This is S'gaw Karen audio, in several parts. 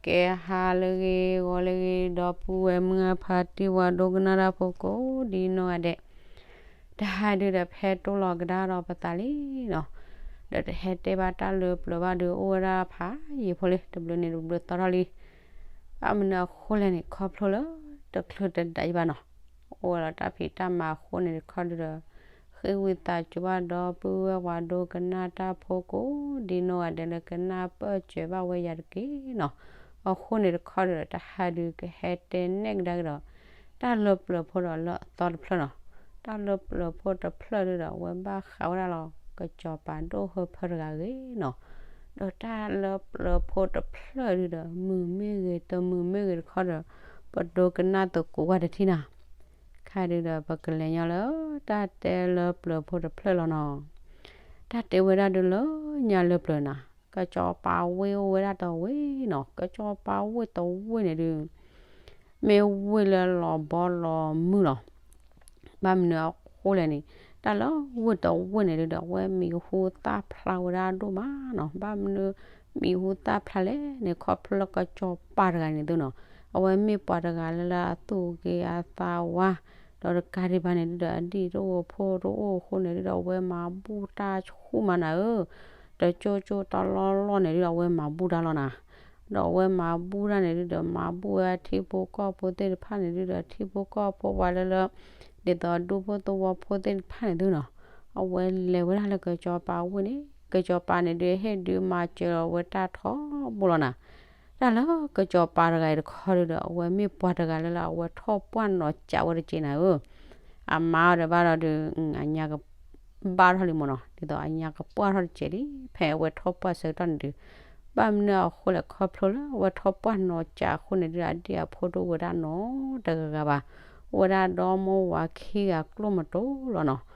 ကဲဟါလၢအဂ့ၤ ဂီၤလၢအဂ့ၤ ဒီပုၢ်ဝဲၢ်မုၢ်အဖါတံၢ် ပှၤဒိကနၣ်တၢ်ဖိကိးဒ်နီၢ်ဂၤဒဲး, တဟါဒုဒီး ဖဲတိၢ်လီၤကဒါဒီးပသးလံနီၤ, ဒီးတဟဲတဲဘၣ်တၢ်လၢပျၢၤဘၣ်ဒီး အိၣ်ဝဲဒၣ်ဖးယံာ်ဖိလံ တဘျုးန့ၣ်တဘျုးသီထီၣ်လံ. ဘၣ်မနုၤအဃိလဲၣ်န့ၣ် ခီဖျိလၢတချုးတဒးယံာ်ဘၣ်နီၤ, အိၣ်ဝဲလီၤတၢ်ဖံးတၢ်မၤအဃိန့ၣ်တခီဒုဒီး ဃ့ဝံသးစူၤဘၣ်ဒီပုၢ်ဝဲၢ်ပှၤဒိကနၣ်တၢ်ဖိကိးဒ်နီၢ်ဂၤဒဲးလၢကနၢ်ပၢၢ်စၢၤဘၣ်ဝဲယၤတက့ၢ်နီၤ. အဃိန့ၣ်တခီဒုဒီး တဟါဒုကဟဲတဲနဲၣ်ကဒါက့ၤဒီး တၢ်လၢပျၢၤဖိဒီးလၢအသီတဖျၢၣ်နီၤ. တၢ်လၢပျၢၤဖိတဖျၢၣ်ဒုဒီး အဝဲဘၣ်ဃးဝဲဒၣ်လီၤ ကစီၤပၤဒိၣ်ဟၢဖၢတဂၤအဂ့ၢ်နီၤ. ဒီးတၢ်လၢပျၢၤဖိတဖျၢၣ်ဒုဒီး မုာ်မ့ၢ်ဂ့ၤ တမုာ်မ့ၢ်ဂ့ၤတခီဒီး ပဒိကနၣ်သကိးဝဲတထံၣ်နီၤ. ခါဒုဒီး ပကလဲၤညီလၢ တၢ်တဲလၢပျၢၤဖိတဖျၢၣ်လီၤနီၤ. တၢ်တဲဝဲဒၣ်ဒုလၢညါလၢပျၢၤနၤ, ကစီၤပၤဝ့ၢ်အိၣ်ဝဲဒၣ်တဝ့ၢ်နီၤ, ကစီၤပၤဝ့ၢ်တဝ့ၢ်န့ၣ်ဒု မ့ၢ်ဝ့ၢ်လၢလီၤဘီလီၤမုၢ်လီၤ. ဘၣ်မနုၤအဃိလဲၣ်န့ၣ် တၢ်လၢဝ့ၢ်တဝ့ၢ်န့ၣ်ဒုဒီး အဝဲမံၤဟူသၣ်ဖျါဝဲဒၣ်ဒိၣ်မးနီၤ. ဘၣ်မနုၤမံၤဟူသၣ်ဖျါလဲၣ်န့ၣ် ခီဖျိလၢကစီၤပၤတဂၤန့ၣ်သုနီၤ, အဝဲမ့ၢ်ပှၤတဂၤလၢလၢအသူၣ်ဂ့ၤအသးဝါ ဒီးတကးဒံးဘၣ်န့ၣ်ဒုဒီး အဒံၣ်တအိၣ်ဖိတအိၣ်အဃိန့ၣ်ဒုဒီး အဝဲမၤဘူၣ်တၢ်ဆူၣ်မးနၤဧၢ, တကၠိကၠိတလီၢ်လီၢ်န့ၣ်ဒုဒီး အဝဲမၤဘူၣ်တၢ်လီၤနၤ. ဒီးအဝဲမၤဘူၣ်တၢ်န့ၣ်ဒုဒီး မၤဘူၣ်ဝဲအထံဖိကီၢ်ဖိသ့ၣ်တဖၣ်န့ၣ်ဒုဒီး ထံဖိကီၢ်ဖိပှၤလၢလၢ ဒ်သိးဒူဖိသဝီဖိသ့ၣ်တဖၣ်န့ၣ်သုနီၤ, အဝဲလဲၤဝဲဒၣ်လၢကစီၤပၤဝ့ၢ်န့ၣ် ကစီၤပၤန့ၣ်ဒုဟ့ၣ်ဒုးမၤစၢၤလီၤဝဲတၢ်ထီဘိလီၤနၤ. တၢ်လၢကစီၤပၤတဂၤအံၤတခီဒုဒီး အဝဲမ့ၢ်ပှၤတဂၤလၢလၢ အဝဲထီၣ်ပှၢ်နီၤစးဝဲတက့ၢ်နၤဧၢ, အမါအီၤဒီးဘၣ်ဒီးဒု အညါကဘၣ်ထီၣ်လံမ့ၢ်နီၤ, ဒ်သိးအညါကပှၢ်ထီၣ်တက့ၢ်လံ, ဖဲအဝဲထီၣ်ပှၢ်ဆၢကတီၢ်န့ၣ်ဒု ဘၣ်မနုၤအဃိလဲၣ် ခီဖျိလၢအဝဲထီၣ်ပှၢ်နီၤစးအဃိန့ၣ်ဒုဒီး အဒံၣ်အဖိတအိၣ်ဝဲဒၣ်နီတဂၤဂၤဘၣ်, အိၣ်ဝဲဒၣ်ဒီမိၢ်ဝၤခံဂၤကျိၣ်မတိၤလီၤနီၤ.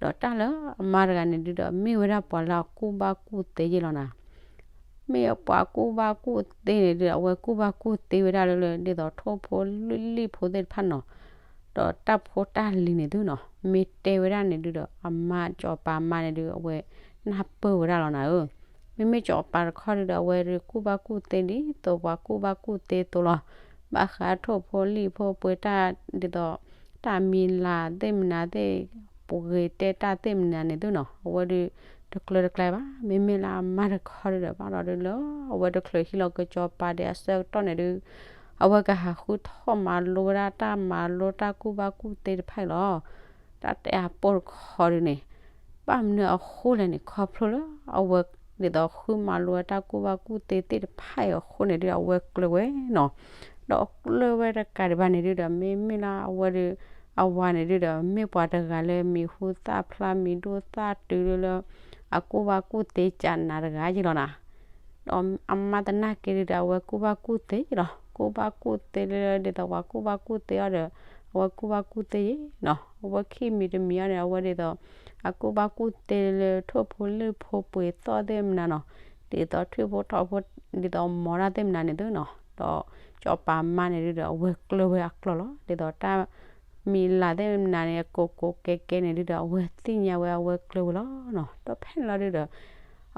ဒီးတၢ်လၢအမါတဂၤန့ၣ်ဒုဒီး မ့ၢ်ဝဲဒၣ်ပှၤလၢအကူၣ်ဘၣ်ကူၣ်သ့ယ့ၢ်လီၤနၤ. မ့ၢ်ပှၤကူၣ်ဘၣ်ကူၣ်သ့န့ၣ်ဒုဒီး အဝဲကူၣ်ဘၣ်ကူၣ်သ့ဝဲဒၣ်လၢလၢ ဒ်သိးထိၣ်ဖိလံၣ်ဖိသ့ၣ်တဖၣ်နီၤ, ဒီးတၢ်ဖိတၢ်လံၤန့ၣ်သုနီၤ, မ့ၢ်တဲဝဲဒၣ်န့ၣ်ဒုဒီး အမါစီၤပၤမါန့ၣ်ဒု အဝဲနၢ်ပၢၢ်ဝဲဒၣ်လီၤနၤဧၢ. မ့မ့ၢ်စီၤပၤတခီဒုဒီး အဝဲဒုးကူၣ်ဘၣ်ကူၣ်သ့ဒ် သိးပှၤကူၣ်ဘၣ်ကူၣ်သ့သိးလီၤ. ဘၣ်ဃးထိၣ်ဖိလံၣ်ဖိပှဲၤတၢ်ဒ်သိး တၢ်မံၤလၢ်သ့ၣ်မနၤသ့ၣ် ပှ့ၤတဲတၢ်သ့ၣ်မနၤန့ၣ်သုနီၤ, အဝဲဒုး တကျၢၤတကျါဘၣ်. မ့မ့ၢ်လၢအမါတခီဒုဒီး ဘၣ်ဒီးဒုလၢ အဝဲတချုးဟံးလီၤကစီၤပၤဒဲးအဆၢကတီၢ်န့ၣ်ဒု အဝဲကဟးဃုထီၣ်မၤလိဝဲဒၣ်တၢ်မၤလိတၢ်ကူၣ်ဘၣ်ကူၣ်သ့တဖၣ်အံၤလီၤ. တၢ်တဲအပိၢ်တခီဒုန့ၣ် ဘၣ်မနုၤအဃိလဲၣ်န့ၣ် ခီဖျိလၢအဝဲဒ်သိးဃုမၤလိဝဲတၢ်ကူၣ်ဘၣ်ကူၣ်သ့သ့ၣ်တဖၣ်အံၤအဃိန့ၣ်ဒု အဝဲကျၢၤဝဲနီၤ. ဒီးကျၢၤဝဲတကးဒံးဘၣ်န့ၣ်ဒုဒီး မ့မ့ၢ်လၢအဝဲဒု အဝၤန့ၣ်ဒုဒီး မ့ၢ်ပှၤတဂၤလၢမံၤဟူသၣ်ဖျါ မံၤဒိၣ်သၣ်တုၤလၢလၢ အကူၣ်ဘၣ်ကူၣ်သ့ကနးတဂၤယ့ၢ်လီၤနၤ. ဒီးအမါသနာ်က့ဒုဒီး အဝဲကူၣ်ဘၣ်ကူၣ်သ့ယ့ၢ်လီၤ. ကူၣ်ဘၣ်ကူၣ်သ့လၢ ဒ်သိးပှၤကူၣ်ဘၣ်ကူၣ်သ့အီၤဒီး အဝဲကူၣ်ဘၣ်ကူၣ်သ့ယ့ၢ်နီၤ. အဝဲခံမံၤတမံၤအီၤန့ၣ် အဝဲဒ်သိး အကူၣ်ဘၣ်ကူၣ်သ့လၢထိၣ်ဖိလံၣ်ဖိပှ့ၤသီၣ်သ့ၣ်မနၤနီၤ, ဒ်သိးထွံၣ်ဖိထိးဖိ ဒ်သိးမီၤတၢ်သ့ၣ်မနၤန့ၣ်သုနီၤ. ဒီးစီၤပၤမါန့ၣ်ဒုဒီး အဝဲကျၢၤဝဲအကျိၤလီၤ. ဒ်သိးတၢ် မံၤလၢ်သ့ၣ်မနၤန့ၣ် ကိးကိးကဲကဲန့ၣ်ဒုဒီး အဝဲသ့ၣ်ညါဝဲအဝဲကျၢၤဝဲလီၤနီၤ. ဒီးဖဲန့ၣ်လီၤဒုဒီး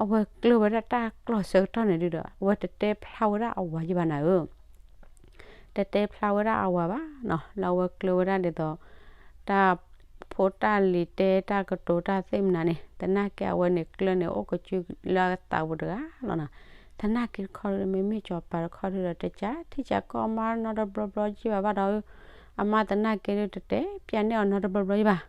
အဝဲကျၢၤဝဲဒၣ်တၢ်ကျိၤဆၢကတီၢ်န့ၣ်ဒုဒီး အဝဲတတဲဖျါဝဲဒၣ်အဝၤယ့ၢ်ဘၣ်နၤဧၢ. တတဲဖျါဝဲဒၣ်အဝၤဘၣ်နီၤ. လၢအဝဲကျၢၤဝဲဒၣ်ဒ်သိး တၢ်ဖိတၢ်လံၤတဲတၢ်ကတိၤတၢ်သ့ၣ်မနၤန့ၣ် သနာ်က့အဝဲန့ၣ်ကျၢၤန့ၣ် အိၣ်ကစုလၢအသးပူၤတဂၤလီၤနၤ. သနာ်က့တခီဒုဒီး မ့မ့ၢ်စီၤပၤတခီဒုဒီး တကးထံၣ်ကးကီၢ်မါနီတဘျီဘျီယ့ၢ်ဘၣ်ဘၣ်ဒီး အမါသနာ်က့ဒု တတဲပျးန့ၢ်အီၤနီတဘျီဘျီယ့ၢ်ဘၣ်.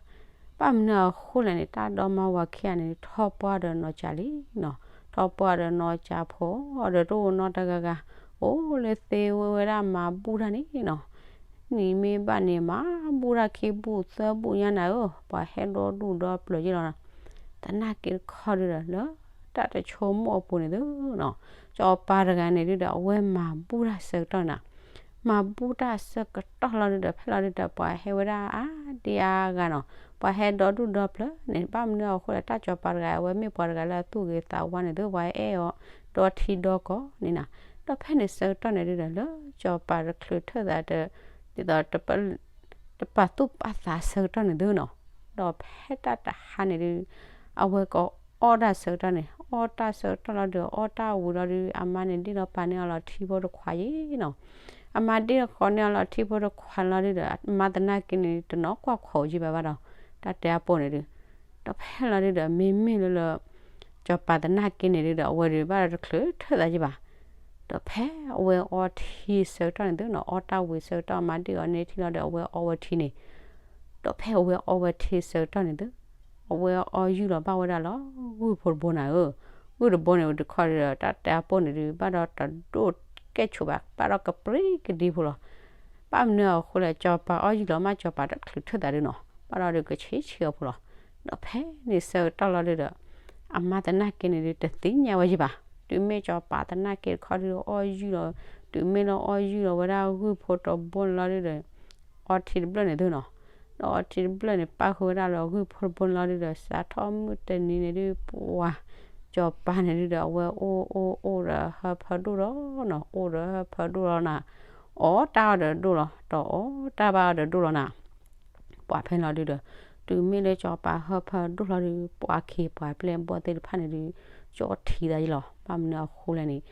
ဘၣ်မနုၤအဃိလဲၣ်န့ၣ် တၢ်ဒီမါဝၤခံဂၤန့ၣ် ထီၣ်ပှၢ်ဒီးနီၤစးလံနီၤ. ထီၣ်ပှၢ်ဒီးနီၤစးဖိဒီးတအိၣ်နီတဂၤဂၤ, အိၣ်လၢသ့ဝဲဒၣ်မၤဘူၣ်တၢ်န့ၣ်နီၤ. နံၤမ့ၢ်ဘၣ်န့ၣ် မၤဘူၣ်တၢ်ခံဘူၣ်သၢဘူၣ်ညါနၤဧၢ, ပှၤဟဲဒီဒူၣ်ဒီပျၢၤယ့ၢ်လီၤနၤ. သနာ်က့တခီဒုဒီး လၢတၢ်တဆိကမိၣ်အပူၤန့ၣ်သုနီၤ, စီၤပၤတဂၤန့ၣ်ဒုဒီး အဝဲမၤဘူၣ်တၢ်ဆၢကတီၢ်နၤ. မၤဘူၣ်တၢ်ဆၢကတီၢ်လီၤဒုဒီး ဖဲလီၤဒုဒီး ပှၤဟဲဝဲဒၣ်အါဒံအါဂၤနီၤ, ပှၤဟဲဒီဒူၣ်ဒီပျၢၤန့ၣ် ဘၣ်မနုၤအဃိလဲၣ် တၢ်စီၤပၤတဂၤ အဝဲမ့ၢ်ပှၤတဂၤလၢအသူၣ်ဂ့ၤသးဝါန့ၣ်သု ပှၤအဲၣ်အီၤဒီထံဒီကီၢ်န့ၣ်နၤ. ဒီးဖဲန့ၣ်ဆၢကတီၢ်န့ၣ်ဒုဒီး လၢစီၤပၤတချုးထၢၣ်သးတ ဒ်သိး တပာ်သူၣ်ပာ်သးဆၢကတီၢ်န့ၣ်သုနီၤ, ဒီးဖဲတၢ်တဟါန့ၣ်ဒု အဝဲကအီၣ်တၢ်ဆၢကတီၢ်န့ၣ် ပီၣ်တၢ်ဆၢကတီၢ်လီၤဒုး အီၣ်တၢ်ဝံၤလီၤဒုး အမါန့ၣ်ဒ့ၣ်လီၤပာ်န့ၢ်အီၤလီၤထံဖိတခွးယ့ၣ်နီၤ. အမါဒ့ၣ်ဃီန့ၢ်အီၤလီၤထံဖိတခွးလီၤဒုးဒီး အမါသနာ်က့န့ၣ် တနီၤကွၢ်ခိးက့ဘၣ်ဘၣ်ဒီး တၢ်တဲအပိၢ်န့ၣ်ဒုး ဒီးဖဲလီၤဒုးဒီး မ့မ့ၢ်လၢလၢ စီၤပၤသနာ်က့န့ၣ်ဒုးဒီး အဝဲဒုးဘၣ်ဒီးတချုးထၢၣ်သးယ့ၣ်ဘၣ်. ဒီးဖဲအဝဲအီထံဆၢကတီၢ်န့ၣ်သုနီၤ အီၣ်တၢ်ဝံၤဆၢကတီၢ် အမါဒ့ၣ်အီၤန့ၢ်ထံလီၤဒီး အဝဲအီဝဲထံန့ၣ် ဒီးဖဲအဝဲအီဝဲထံဆၢကတီၢ်န့ၣ်သု အဝဲအီယုၢ်လီၤဘၣ်ဝဲဒၣ်လီၤ ဂုၢ်ဖိတဘိနၤဧၢ. ဂုၢ်တဘိန့ၣ်တခီဒီး တၢ်တဲအပိၢ်န့ၣ်ဒုး ဘၣ်ဒီးတဒိၣ်ကဲၣ်ဆိးဘၣ် ဘၣ်ဒီးကပြံကဒံဖိလီၤ. ဘၣ်မနုၤအဃိလဲၣ် စီၤပၤအီၣ်ယုၢ်လီၤမး စီၤပၤတချုးထၢၣ်သးဒုးနီၤ ဘၣ်ဒီးဒုးကဆံးဆံးအီၤဖိလီၤ. ဒီးဖဲန့ၣ်ဆၢကတီၢ်လီၤဒုးဒီး အမါသနာ်က့န့ၣ်ဒုး တသ့ၣ်ညါဝဲယ့ၣ်ဘၣ်. တုၤမ့ၢ်စီၤပၤသနာ်က့တခီဒုးအီၣ်ယုၢ်လီၤ တုၤမ့ၢ်လၢအီၣ်ယုၢ်လီၤဝဲဒၣ်ဂုၢ်ဖိတဘိန့ၣ်လီၤဒုးဒီး အီထံတဘျၢၣ်န့ၣ်သုနီၤ. ဒီးအီထံတဘျၢၣ်န့ၣ် ပၣ်ဃုာ်ဝဲဒၣ်လၢဂုၢ်ဖိတဘိန့ၣ်လီၤဒုးဒီး စးထီၣ်မုၢ်တနံၤန့ၣ်ဒုး ပှၤ စီၤပၤန့ၣ်ဒုးဒီး အဝဲအိၣ်အိၣ်အိၣ်ဒီးဟၢဖၢဒိၣ်လီၤနီၤ အိၣ်ဒီးဟၢဖၢဒိၣ်လီၤနၤ အီၣ်တၢ်အီၣ်ဒီးဒိၣ်လီၤ ဒီးအီၣ်တၢ်ဘၣ်အီၣ်ဒီးဒိၣ်လီၤနၤ ပှၤဖဲလီၤဒုးဒီး တုၤမ့ၢ်လၢစီၤပၤဟၢဖၢဒိၣ်လီၤဒုး ပှၤခ့ပှၤပျဲၢ်ဘီၣ်သ့ၣ်တဖၣ်န့ၣ်ဒုး ကၠီထံသးယ့ၣ်လီၤ. ဘၣ်မနုၤအဃိလဲၣ်န့ၣ်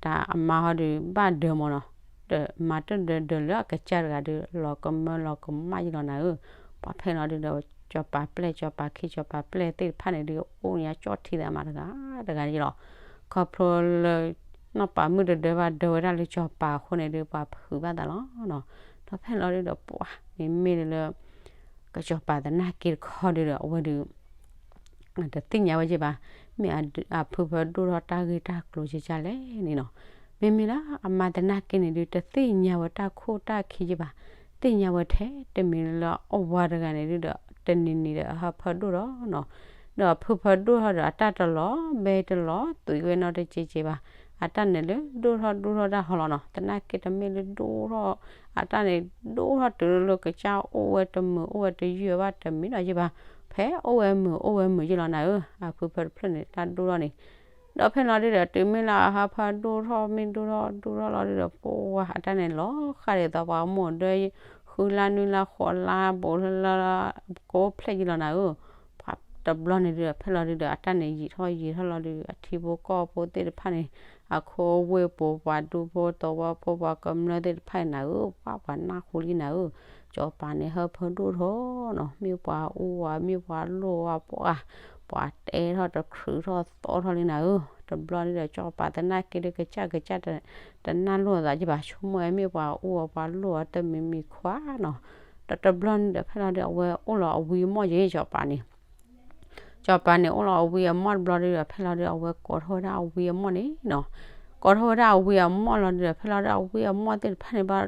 တၢ်အမါဟီဒုး ဘၣ်ဒၢမၢ်နီၤ ဒီးမၤတဒၢဒၢလၢအကစၢ်တဂၤဒုး လီၤကမၢလီၤကမၣ်ယ့ၣ်လီၤနၤဧၢ. ပှၤဖဲလီၤဒုးဒီး စီၤပၤပျဲၢ် စီၤပၤခ့ စီၤပၤပျဲၢ်သ့ၣ်တဖၣ်န့ၣ်ဒုး အိၣ်ညါကၠီထံသးမးတဂၤတဂၤယ့ၣ်လီၤ. ခီဖျိလၢ နီၢ်ပၤမုၣ်တဒၢဘၣ်ဒၢဝဲဒၣ်လၢစီၤပၤအဃိန့ၣ်ဒုး ပှၤဖုးဘၣ်သးလီၤနီၤ. ဒီးဖဲလီၤဒုးဒီး ပှၤမ့မ့ၢ်လၢ ကစီၤပၤသနာ်က့တခီဒုးဒီး အဝဲဒုး တသ့ၣ်ညါဝဲယ့ၣ်ဘၣ်. မ့ၢ်အဖုဖၢဒိၣ်ထီၣ်တၢ်ဂ့ၢ်တၢ်ကျိၤကကလဲၣ်န့ၣ်နီၤ. မ့မ့ၢ်လၢအမါသနာ်က့န့ၣ်ဒုး တသ့ၣ်ညါဝဲတၢ်ခိၣ်တၢ်ခံယ့ၣ်ဘၣ်. သ့ၣ်ညါဝဲထဲတမံၤလၢအဝၤတဂၤန့ၣ်ဒုးဒီး တနံၤနံၤဒီးအဟၢဖၢဒိၣ်ထီၣ်နီၤ. ဒီးအဖုဖၢဒိၣ်ထီၣ်ဒီး အတၢ်တလီၤဘဲတလီၤသွံးဝဲနီတစဲးစဲးဘၣ်. အတၢ်န့ၣ်လၢဒိၣ်ထီၣ်ဒိၣ်ထီၣ်တၢ်ဟီလီၤနီၤ. သနာ်က့တမ့ၢ်လၢဒိၣ်ထီၣ် အတၢ်န့ၣ်ဒိၣ်ထီၣ်တုၤလၢကစၢ်အိၣ်ဝဲတမုာ် အိၣ်ဝဲတယုၢ်ဘၣ်တမံၤဒီးယ့ၣ်ဘၣ်. ဖဲအိၣ်ဝဲမုာ်အိၣ်ဝဲမုာ်ယ့ၣ်လီၤနၤဧၢ. အဖုဖၢတဖျၢၣ်န့ၣ် တၢ်ဒိၣ်ထီၣ်န့ၣ် ဒီးဖဲလီၤဒုးဒီး တုၤမ့ၢ်လၢအဟၢဖၢဒိၣ်ထီၣ် မ့ၢ်ဒိၣ်ထီၣ်ဒိၣ်ထီၣ်လီၤဒုးဒီး ပှၤအတၢ်န့ၣ်လီၤဃးဒ်သိးပှၤမိၢ်ဒၢ ဃုလါနွံလါဃိးလါ ဘူးလၢ ကိးဖျဲၣ်ယ့ၣ်လီၤနၤဧၢ. ပှၤတဘျီန့ၣ်ဒုးဒီး ဖဲလီၤဒုးဒီး အတၢ်န့ၣ်ယံာ်ထီၣ် ယံာ်ထီၣ်လီၤဒုး အထံဖိကီၢ်ဖိသ့ၣ်တဖၣ်န့ၣ် အခိဝ့ၢ်ပူၤ ပှၤဒူဖိသဝီဖိ ပှၤကမျၢၢ်သ့ၣ်တဖၣ်န့ၣ်နၤဧၢ, ပှၤ ပှၤနၢ်ဟူလံနၤဧၢ, စီၤပၤန့ၣ်ဟၢဖၢဒိၣ်ထီၣ်နီၤ, မ့ၢ်ပှၤအူအီၤ မ့ၢ်ပှၤလိၣ်အီၤ ပှၤ ပှၤတဲထီၣ်တခြုးထီၣ်သီထီၣ်လံနၤဧၢ, တဘျီန့ၣ်ဒီး စီၤပၤသနာ်က့ဒီး ကစၢ်ကစၢ် တနၢ်လိာ်သးက့ဘၣ်, ဆိကမိၣ်ဝဲမ့ၢ်ပှၤအူအီၤ ပှၤလိၣ်အီၤတမံၤမံၤခွါနီၤ, ဒီးတဘျီန့ၣ်ဒီး ဖဲလီၤဒုး အဝဲအိၣ်လီၤအဝံအမီၢ်ယ့ၣ် စီၤပၤန့ၣ် စီၤပၤန့ၣ် အိၣ်လီၤအဝံအမီၢ်တဘျီဒုးဒီး ဖဲလီၤဒုး အဝဲကိးထီၣ်ဝဲဒၣ်အဝံအမီၢ်န့ၣ်နီၤ, ကိးထီၣ်ဝဲဒၣ်အဝံအမီၢ်လီၤဒုးဒီး ဖဲလီၤဒုး အဝံအမီၢ်သ့ၣ်တဖၣ်န့ၣ် ဘၣ်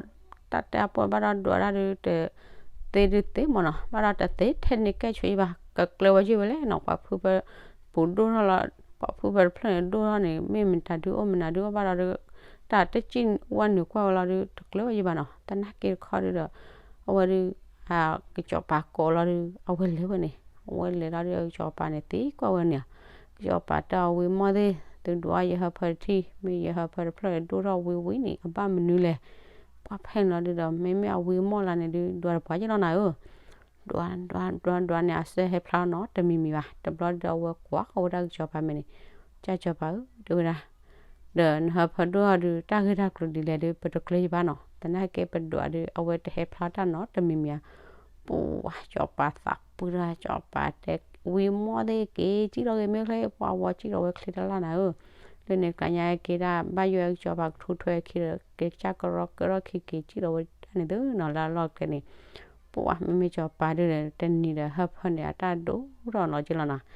တၢ်တဲအပိၢ်ဘၣ်ဒီးဒွးဒၣ်ဒုး တသ့ဒုးသ့မ့ၢ်နီၤ, ဘၣ်ဒီးတသ့ထဲန့ၣ်ကဲဆိယ့ၣ်ဘၣ်, ကကျၢၤဝဲယ့ၣ်ဝဲလဲၣ်နီၤ, ပှၤဖုဖၢပူၤဒိၣ်ထီၣ်လီၤ, ပှၤဖုဖၢတဖျၢၣ်န့ၣ်ဒိၣ်ထီၣ်န့ၣ် မ့ၢ်မတၤဒုးအိၣ်မနုၤဒုးအိၣ်ဘၣ်ဒီး တၢ်တစံၣ်ဝဲနုာ်ကွၢ်ဝဲလီၤဒုး တကျၢၤဝဲယ့ၣ်ဘၣ်နီၤ, သနာ်က့တခီဒုးဒီး အဝဲဒုး ကစီၤပၤကိးလီၤဒုး အဝဲလဲၤဝဲန့ၣ်, အဝဲလဲၤလီၤဒုး ကစီၤပၤန့ၣ်သံကွၢ်ဝဲန့ၣ်, ကစီၤပၤတဲအဝံအမီၢ်သ့ၣ် သုဒွးယဟၢဖၢတထံၣ်, မ့ၢ်ယဟၢဖၢတဖျၢၣ်ဒိၣ်ထီၣ်ဝံဝံန့ၣ် အဘၣ်မနုၤလဲၣ်, ပှၤဖဲန့ၣ်လီၤဒုးဒီး မ့မ့ၢ်အဝံအမီၢ်လၢန့ၣ်ဒုး ဒွးတပှၤယ့ၣ်လီၤနၤဧၢ, ဒွး ဒွး ဒွး ဒွးန့ၣ် အစၢဟဲဖျါနီတမံၤမံၤဘၣ်, တဘျီဒုးဒီးအဝဲကွၢ်ဃီၤဝဲဒၣ်ကစီၤပၤမဲာ်န့ၣ်, ကၢ်စီၤပၤဧၢ တဲဝဲဒၣ် ဒီးနဟၢဖၢဒိၣ်ထီၣ်ဒုး တၢ်ဂ့ၢ်တၢ်ကျိၤဒ်လဲၣ်ဒုး ပတကျၢၤယ့ၣ်ဘၣ်နီၤ, သနာ်က့ပဒွးဒုး အဝဲတဟဲဖျါတၢ်နီတမံၤမံၤဧါ, ပှၤ စီၤပၤသးပှၢ်တၢ် စီၤပၤတဲ ဝံအမီၢ်သ့ၣ်က့ၤ စံၣ်ထီၣ်ဂ့ၤမ့ၢ်ချ့ ပှၤဝီၤစံၣ်ထီၣ်ဝဲချ့တလၢ်နၤဧၢ, လၢန့ၣ်ကျါညါက့ၤဒၣ် ဘၣ်ယိၣ်ကစီၤပၤကထူထွဲခံဒီး ကစၢ်ကရီကဲထီၣ်ခံက့ၤစံၣ်ထီၣ်ဝဲတၢ်န့ၣ်သုနီၤ လၢအလီၢ်ကျဲန့ၣ်, ပှၤမ့မ့ၢ်စီၤပၤဒုးဒီး တနံၤဒီးဟၢဖၢန့ၣ် အတၢ်ဒိၣ်ထီၣ်နီၤက့လီၤနီၤ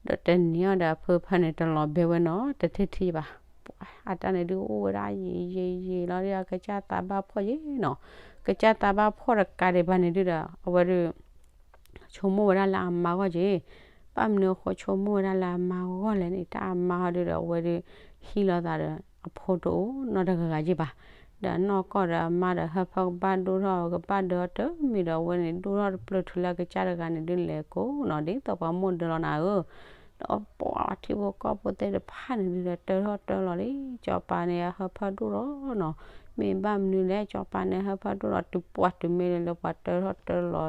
ဒီးတနံၤအီၤဒီးအဖၢဖၢန့ၣ် တလီၤဘဲဝဲနီၤ တထံၣ်ထံၣ်ဘၣ်, ပှၤ အတၢ်န့ၣ်ဒုးအိၣ်ဝဲဒၣ်ယံာ်ယံာ်ယံာ်လီၤဒုး အကစၢ်သးဘၣ်ဖှီၣ်ယ့ၣ်နီၤ, ကစၢ်သးဘၣ်ဖှီၣ်တကးဒံးဘၣ်န့ၣ်ဒုးဒီး အဝဲဒုး ဆိကမိၣ်ဝဲဒၣ်လၢအမါဂီၢ်က့ၤ, ဘၣ်မနုၤအဃိဆိကမိၣ်ဝဲဒၣ်လၢအမါဂီၢ်လဲၣ်န့ၣ် တၢ်အမါဟီဒုးဒီး အဝဲဒုး ဟံးလိာ်သးဒီး အဖိတအိၣ်နီတဂၤဂၤယ့ၣ်ဘၣ်, ဒီးအနီၢ်ကီၢ်ဒီးအမါဒီးဟၢဖၢကဘၣ်ဒိၣ်ထီၣ် ကဘၣ်ဒၢတမံၤဒီး အဝဲန့ၣ်ဒိၣ်ထီၣ်တပျၢၢ်ထုးလၢအကစၢ်တဂၤန့ၣ်ဒုး လဲၤကိးနီၤ ဒ်သိးပှၤမိၢ်ဒၢလီၤနၤဧၢ, ဒီးပှၤထံဖိကီၢ်ဖိသ့ၣ်တဖၣ်န့ၣ်ဒုးဒီး တၢထီၣ်တၢလီၤလံ, စီၤပၤန့ၣ် အဟၢဖၢဒိၣ်ထီၣ်နီၤ, မ့ၢ်ဘၣ်မနုၤလဲၣ် စီၤပၤန့ၣ် ဟၢဖၢဒိၣ်ထီၣ် တုၤပှၤတုၤမ့ၢ်လၢပှၤတၢထီၣ်တၢလီၤ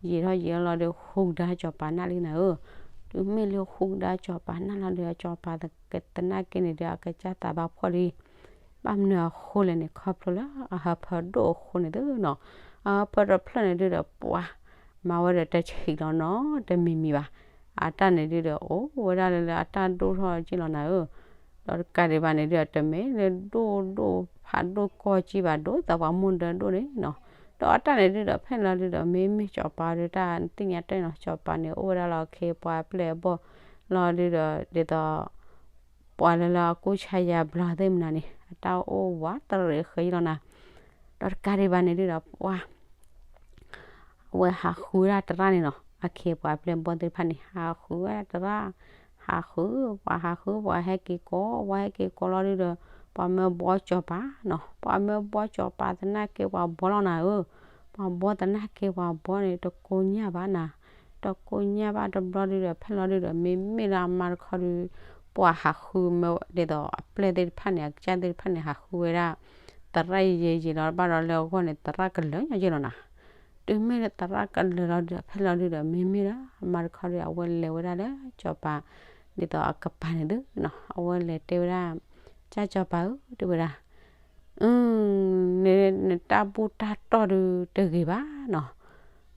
ယံာ်ထီၣ်ယံာ်ထီၣ်လီၤဒီး ဟူကဒါစီၤပၤနၢ်လံနၤဧၢ, ဒီး တုၤမ့ၢ်လၢဃုကဒါစီၤပၤနၢ်လီၤဒီး စီၤပၤသနာ်က့န့ၣ်ဒီး အကစၢ်သးဘၣ်ဖှီၣ်လံ. ဘၣ်မနုၤအဃိလဲၣ်န့ၣ် ခီဖျိလၢအဟၢဖၢဒိၣ်အဃိန့ၣ်သုနီၤ, အဟၢဖၢတဖျၢၣ်န့ၣ်ဒုဒီး ပှၤမၤဝဲဒီးတဆံးလီၤနီၤ, တမံၤမံၤဘၣ်. အတၢ်န့ၣ်ဒုဒီး အိၣ်ဝဲဒၣ်လၢလၢအတၢ်ဒိၣ်ထီၣ်က့ၢ်လီၤနၤဧၢ. ဒီးတကးဒံးဘၣ်န့ၣ်ဒုဒီး တမ့ၢ်လၢဒိၣ်ဒိၣ်ဖးဒိၣ်ကီၢ်က့ၢ်ဘၣ်, ဒိၣ်သးပှၤမိၢ်ဒၢဒိၣ်န့ၣ်နီၤ. ဒီးအတၢ်န့ၣ်ဒုဒီး ဖဲလီၤဒုဒီး မ့မ့ၢ်စီၤပၤဒီး တၢ်သ့ၣ်ညါတၢ်နီၤ, စီၤပၤန့ၣ် အိၣ်ဝဲဒၣ်လၢအခ့အပှၤအပျဲၢ်အဘီၣ်လီၤဒုဒီး ဒ်သိး ပှၤလၢလၢအကူၣ်ဆါယၤဘျီသ့ၣ်မနၤန့ၣ် အတၢ်အိၣ်ဝးတရံးဃဲလီၤနၤ. ဒီးတကးဒံးဘၣ်န့ၣ်ဒုဒီး ပှၤ အဝဲဟးဃုဝဲဒၣ်သရၣ်န့ၣ်နီၤ, အခ့အပှၤအပျဲၢ်အဘီၣ်သ့ၣ်တဖၣ်န့ၣ် ဟးဃုဝဲဒၣ်သရၣ်, ဟးဃု, ပှၤဟးဃု ပှၤဟဲက့ၤကိး, ပှၤဟဲက့ၤကိးလီၤဒုဒီး ပှၤမၢဘှီစီၤပၤနီၤ, ပှၤမၢဘှီစီၤပၤသနာ်က့ ပှၤဘှီလီၤနၤဧၢ. ပှၤဘှီသနာ်က့ ပှၤဘှီန့ၣ် တကိညၢ်ဘၣ်နၤ, တကိညၢ်ဘၣ်တဘျီဒုဒီး ဖဲလီၤဒုဒီး မ့မ့ၢ်လၢအမါတခီဒု ပှၤဟးဃုမၢဒ်သိးအပျဲၢ်သ့ၣ်တဖၣ်န့ၣ် အကစၢ်သ့ၣ်တဖၣ်န့ၣ် ဟးဃုဝဲဒၣ် သရၣ်ယဲယဲလီၤဘၣ်ဒီးလၢအဂီၢ်န့ၣ် သရၣ်ကလၢာ်ညါယဲလီၤနၤ. တုၤမ့ၢ်လၢသရၣ်ကလၢာ်လီၤဒုဒီး ဖဲလီၤဒုဒီး မ့မ့ၢ်လၢအမါတခီဒု အဝဲလဲၤဝဲဒၣ်လၢစီၤပၤ ဒ်သိးအကပၤန့ၣ်သုနီၤ, အဝဲလဲၤတဲဝဲဒၣ် ကၢ်စီၤပၤဧၢ တဲဝဲဒၣ် နတၢ်ဘူၣ်တၢ်တီၢ်ဒုတဂ့ၤဘၣ်နီၤ.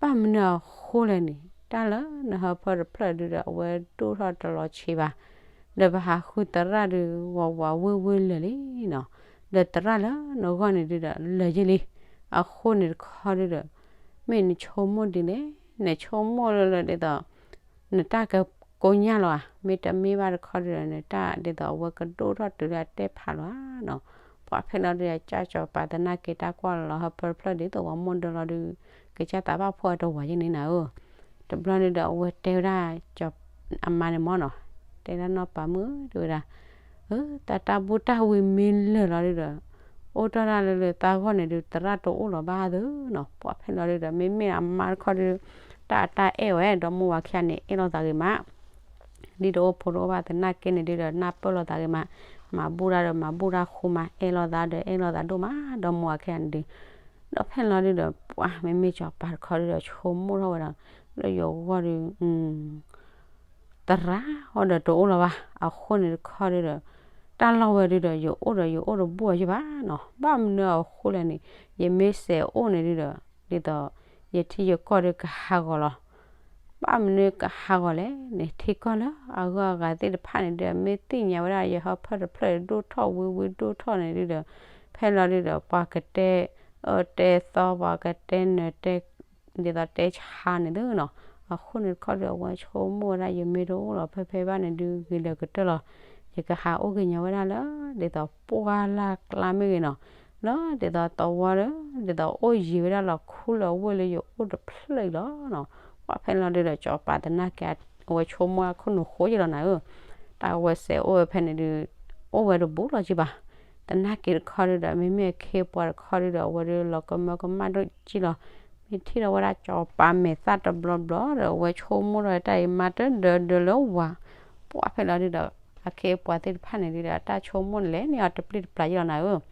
ဘၣ်မနုၤအဃိလဲၣ်န့ၣ် တၢ်လၢနဟၢဖၢတဖျၢၣ်ဒုဒီး အဝဲဒိၣ်ထီၣ်တလီၤဆံးဘၣ်, ဒီးပဟးဃုသရၣ်ဒု ဝးဝးဝ့ၢ်ဝ့ၢ်လၢာ်လံနီၤ, ဒီးသရၣ်လၢနဂီၢ်န့ၣ်ဒုဒီး လၢာ်ယဲလံ. အဃိန့ၣ်တခီဒုဒီး မ့ၢ်နဆိကမိၣ်ဒ်လဲၣ်, နဆိကမိၣ်လၢလၢဒ်သိး နတၢ်ကကိညၢ်လီၤဧါ, မ့တမ့ၢ်ဘၣ်တခီဒုဒီး နတၢ်ဒ်သိးအဝဲကဒိၣ်ထီၣ်တုၤလၢအတဲဖးလီၤဧါနီၤ. ပှၤဖဲလီၤဒုဒီး ကၢ်စီၤပၤသနာ်က့ တၢ်ကွၢ်လီၤဟၢဖၢတဖျၢၣ်ဒ်သိးပှၤမိၢ်ဒၢလီၤဒု ကစၢ်သးဘၣ်ဖှီၣ်တဝၤယဲန့ၣ်နၤဧၢ. တဘျီန့ၣ်ဒီး အဝဲတဲဝဲဒၣ် အမါန့ၣ်မ့ၢ်နီၤ, တဲဒၣ်နီၢ်ပၤမုၣ်ဧၢ တဲဝဲဒၣ်, တၢ်တၢ်ဘူၣ်တၢ်ဝံၤမ့ၢ်လၢာ်လီၤဒုဒီး အိၣ်တ့ၢ်ဒၣ်လၢလၢသးဂီၢ်န့ၣ်ဒု သရၣ်တအိၣ်လီၤဘၣ်သုနီၤ. ပှၤဖဲလီၤဒုဒီး မ့မ့ၢ်အမါတခီဒု တၢ်အတၢ်အဲၣ်ဝဲ ဒီမါဝၤခံဂၤန့ၣ် အဲၣ်လိာ်သးဂ့ၤမး ဒ်တအိၣ်ဖိတအိၣ်ဘၣ်သနာ်က့န့ၣ်ဒုဒီး နၢ်ပၢၢ်လိာ်သးဂ့ၤမး, မၤဘူၣ်တၢ်ဒီးမၤဘူၣ်တၢ်ဃူမး, အဲၣ်လိာ်သးဒီးအဲၣ်လိာ်သးဒိၣ်မး ဒီမါဝၤခံဂၤန့ၣ်ဒု. ဒီးဖဲလီၤဒုဒီး ပှၤမ့မ့ၢ်စီၤပၤတခီဒုဒီး ဆိကမိၣ်ထီၣ်ဝဲဒီး လၢယဂီၢ်ဒု သရၣ်အီၤဒီးတအိၣ်လီၤဘၣ်. အဃိန့ၣ်တခီဒုဒီး တၢ်လီၢ်ဝဲဒုဒီး ယအိၣ်ဒီးယအိၣ်တဘူၣ်အီၤယဘၣ်နီၤ. ဘၣ်မနုၤအဃိလဲၣ်န့ၣ် ယမ့ၢ်စဲးအိၣ်န့ၣ်ဒုဒီး ဒ်သိး ယထံယကီၢ်ဒုကဟးဂီၤလီၤ. ဘၣ်မနုၤကဟးဂီၤလဲၣ်န့ၣ် ထံကီၢ်လၢအဂုၤအဂၤသ့ၣ်တဖၣ်န့ၣ်ဒု မ့ၢ်သ့ၣ်ညါဝဲဒၣ် ယဟၢဖၢတဖျၢၣ်ဒိၣ်ထီၣ်ဝံၤဝံၤဒိၣ်ထီၣ်န့ၣ်ဒုဒီး ဖဲလီၤဒုဒီး ပှၤကတဲအၢတဲသီ ပှၤကတဲနၢၤတဲ ဒ်သိးတဲဆါန့ၣ်သုနီၤ. အဃိန့ၣ်တခီဒု အဝဲဆိကမိၣ်ဝဲဒၣ် ယမ့ၢ်တအိၣ်လီၤဖဲဖဲဘၣ်န့ၣ်ဒု ဂ့ၤလၢာ်ကတၢၢ်လီၤ. ယကဟးအိၣ်က့ၤညီဝဲဒၣ်လၢ ဒ်သိးပှၢ်လၢ်ကျါမ့ၢ်ဂ့ၤနီၤ, လၢဒ်သိးသဝီဒီး ဒ်သိးအိၣ်ယံၤဝဲဒၣ်လီၤခူလၢဝ့ၢ်လၢယအိၣ်တဖျၢၣ်အံၤလီၤနီၤ. ပှၤဖဲလီၤဒုဒီး စီၤပၤသနာ်က့ အဝဲဆိကမိၣ်အခိၣ်နူာ်ဃိယလီၤနၤဧၢ. တၢ်အဝဲစဲးအိၣ်ဝဲဖဲန့ၣ်ဒု အိၣ်ဝဲတဘူးလီၤကံဘၣ်. သနာ်က့တခီဒုဒီး မ့မ့ၢ်အခ့အပှၤတခီဒုဒီး အဝဲဒုလီၤကမၢကမၣ်ဒိၣ်ကံလီၤ. မ့ၢ်ထံၣ်ဒီးဝဲဒၣ်စီၤပၤမဲာ်သၣ်တဘျီဘျီဒီး အဝဲဆိကမိၣ်ဒီးတၢ်အံၤမၤတဒၢဒၢလၢဝၤ. ပှၤဖဲလီၤဒုဒီး အခ့အပှၤသ့ၣ်တဖၣ်န့ၣ်ဒုဒီး အတၢ်ဆိကမိၣ်န့ၣ်လဲၣ်န့ၣ် အီၤတပျ့ၢ်တပျၢ်ယလီၤနၤဧၢ.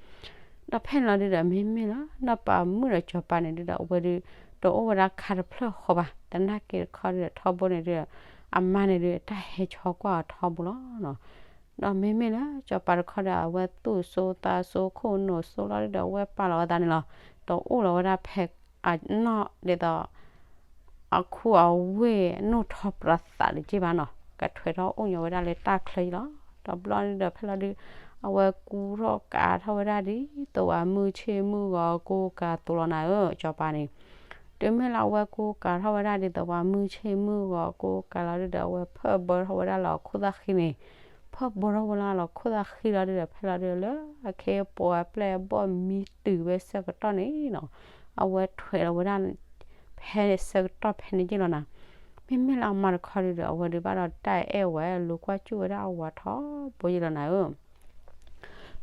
ဒီးဖဲလီၤဒုဒီး မ့မ့ၢ်လၢ နီၢ်ပၤမုၣ်ဒီးစီၤပၤန့ၣ်ဒုဒီး အဝဲဒု တအိၣ်ဝဲဒၣ်ခါတဖျၢၣ်ဃီဘၣ်. သနာ်က့တခီဒုဒီး ထီဘိန့ၣ်ဒုဒီး အမါန့ၣ်ဒု တၢ်ဟဲဆီကွၢ်အီၤထီဘိလီၤနီၤ. ဒီးမ့မ့ၢ်လၢစီၤပၤတခီဒီး အဝဲသူၣ်စိသးစိခိၣ်နူာ်စိလီၤဒုဒီး အဝဲပာ်လီၤဝဲသးန့ၣ်လီၤ. တအိၣ်လီၤဝဲဒၣ်ဖဲအနီၢ်ဒ်သိး အခူအဝ့ၢ်အနီၢ်ထီၣ်ပြးသးလၢက့ဘၣ်နီၤ, ကထွဲထီၣ်အိၣ်ညီဝဲဒၣ်လၢတၢ်ချၢအံၤလီၤ. ဒီးဘျီဒုဒီးဖဲလီၤဒု အဝဲကူထီၣ်ကးထီၣ်ဝဲဒၣ်ဒ်သိးပှၤမုၢ်ဆ့ၣ်မုၢ်ဂီၤကူကးသိးလီၤနၤဧၢ စီၤပၤန့ၣ် တုၤမ့ၢ်လၢအဝဲကူကးထီၣ်ဝဲဒၣ်ဒ်သိးပှၤမုၢ်ဆ့ၣ်မုၢ်ဂီၤကူကးလီၤဒုဒီး အဝဲဖၢၣ်ဘၢထီၣ်ဝဲဒၣ်လၢအခိၣ်သၣ်ဃံန့ၣ်, ဖၢၣ်ဘၢထီၣ်ဝဲလၢအခိၣ်သၣ်ဃံလီၤဒုဒီး ဖဲလီၤဒုလၢအခ့အပှၤအပျဲၢ်အဘီၣ်မံတုၤဝဲဆၢကတီၢ်န့ၣ်နီၤ, အဝဲထွဲလီၤဝဲဒၣ် ဖဲဆၢကတီၢ်ဖဲန့ၣ်က့လီၤနၤ. မ့မ့ၢ်လၢအမါတခီဒုဒီး အဝဲဒုဘၣ်ဒီးတၢ်အဲၣ်ဝဲ လူၤကွၢ်စူၣ်ဝဲဒၣ်အဝၤထီဘိယလီၤနၤဧၢ.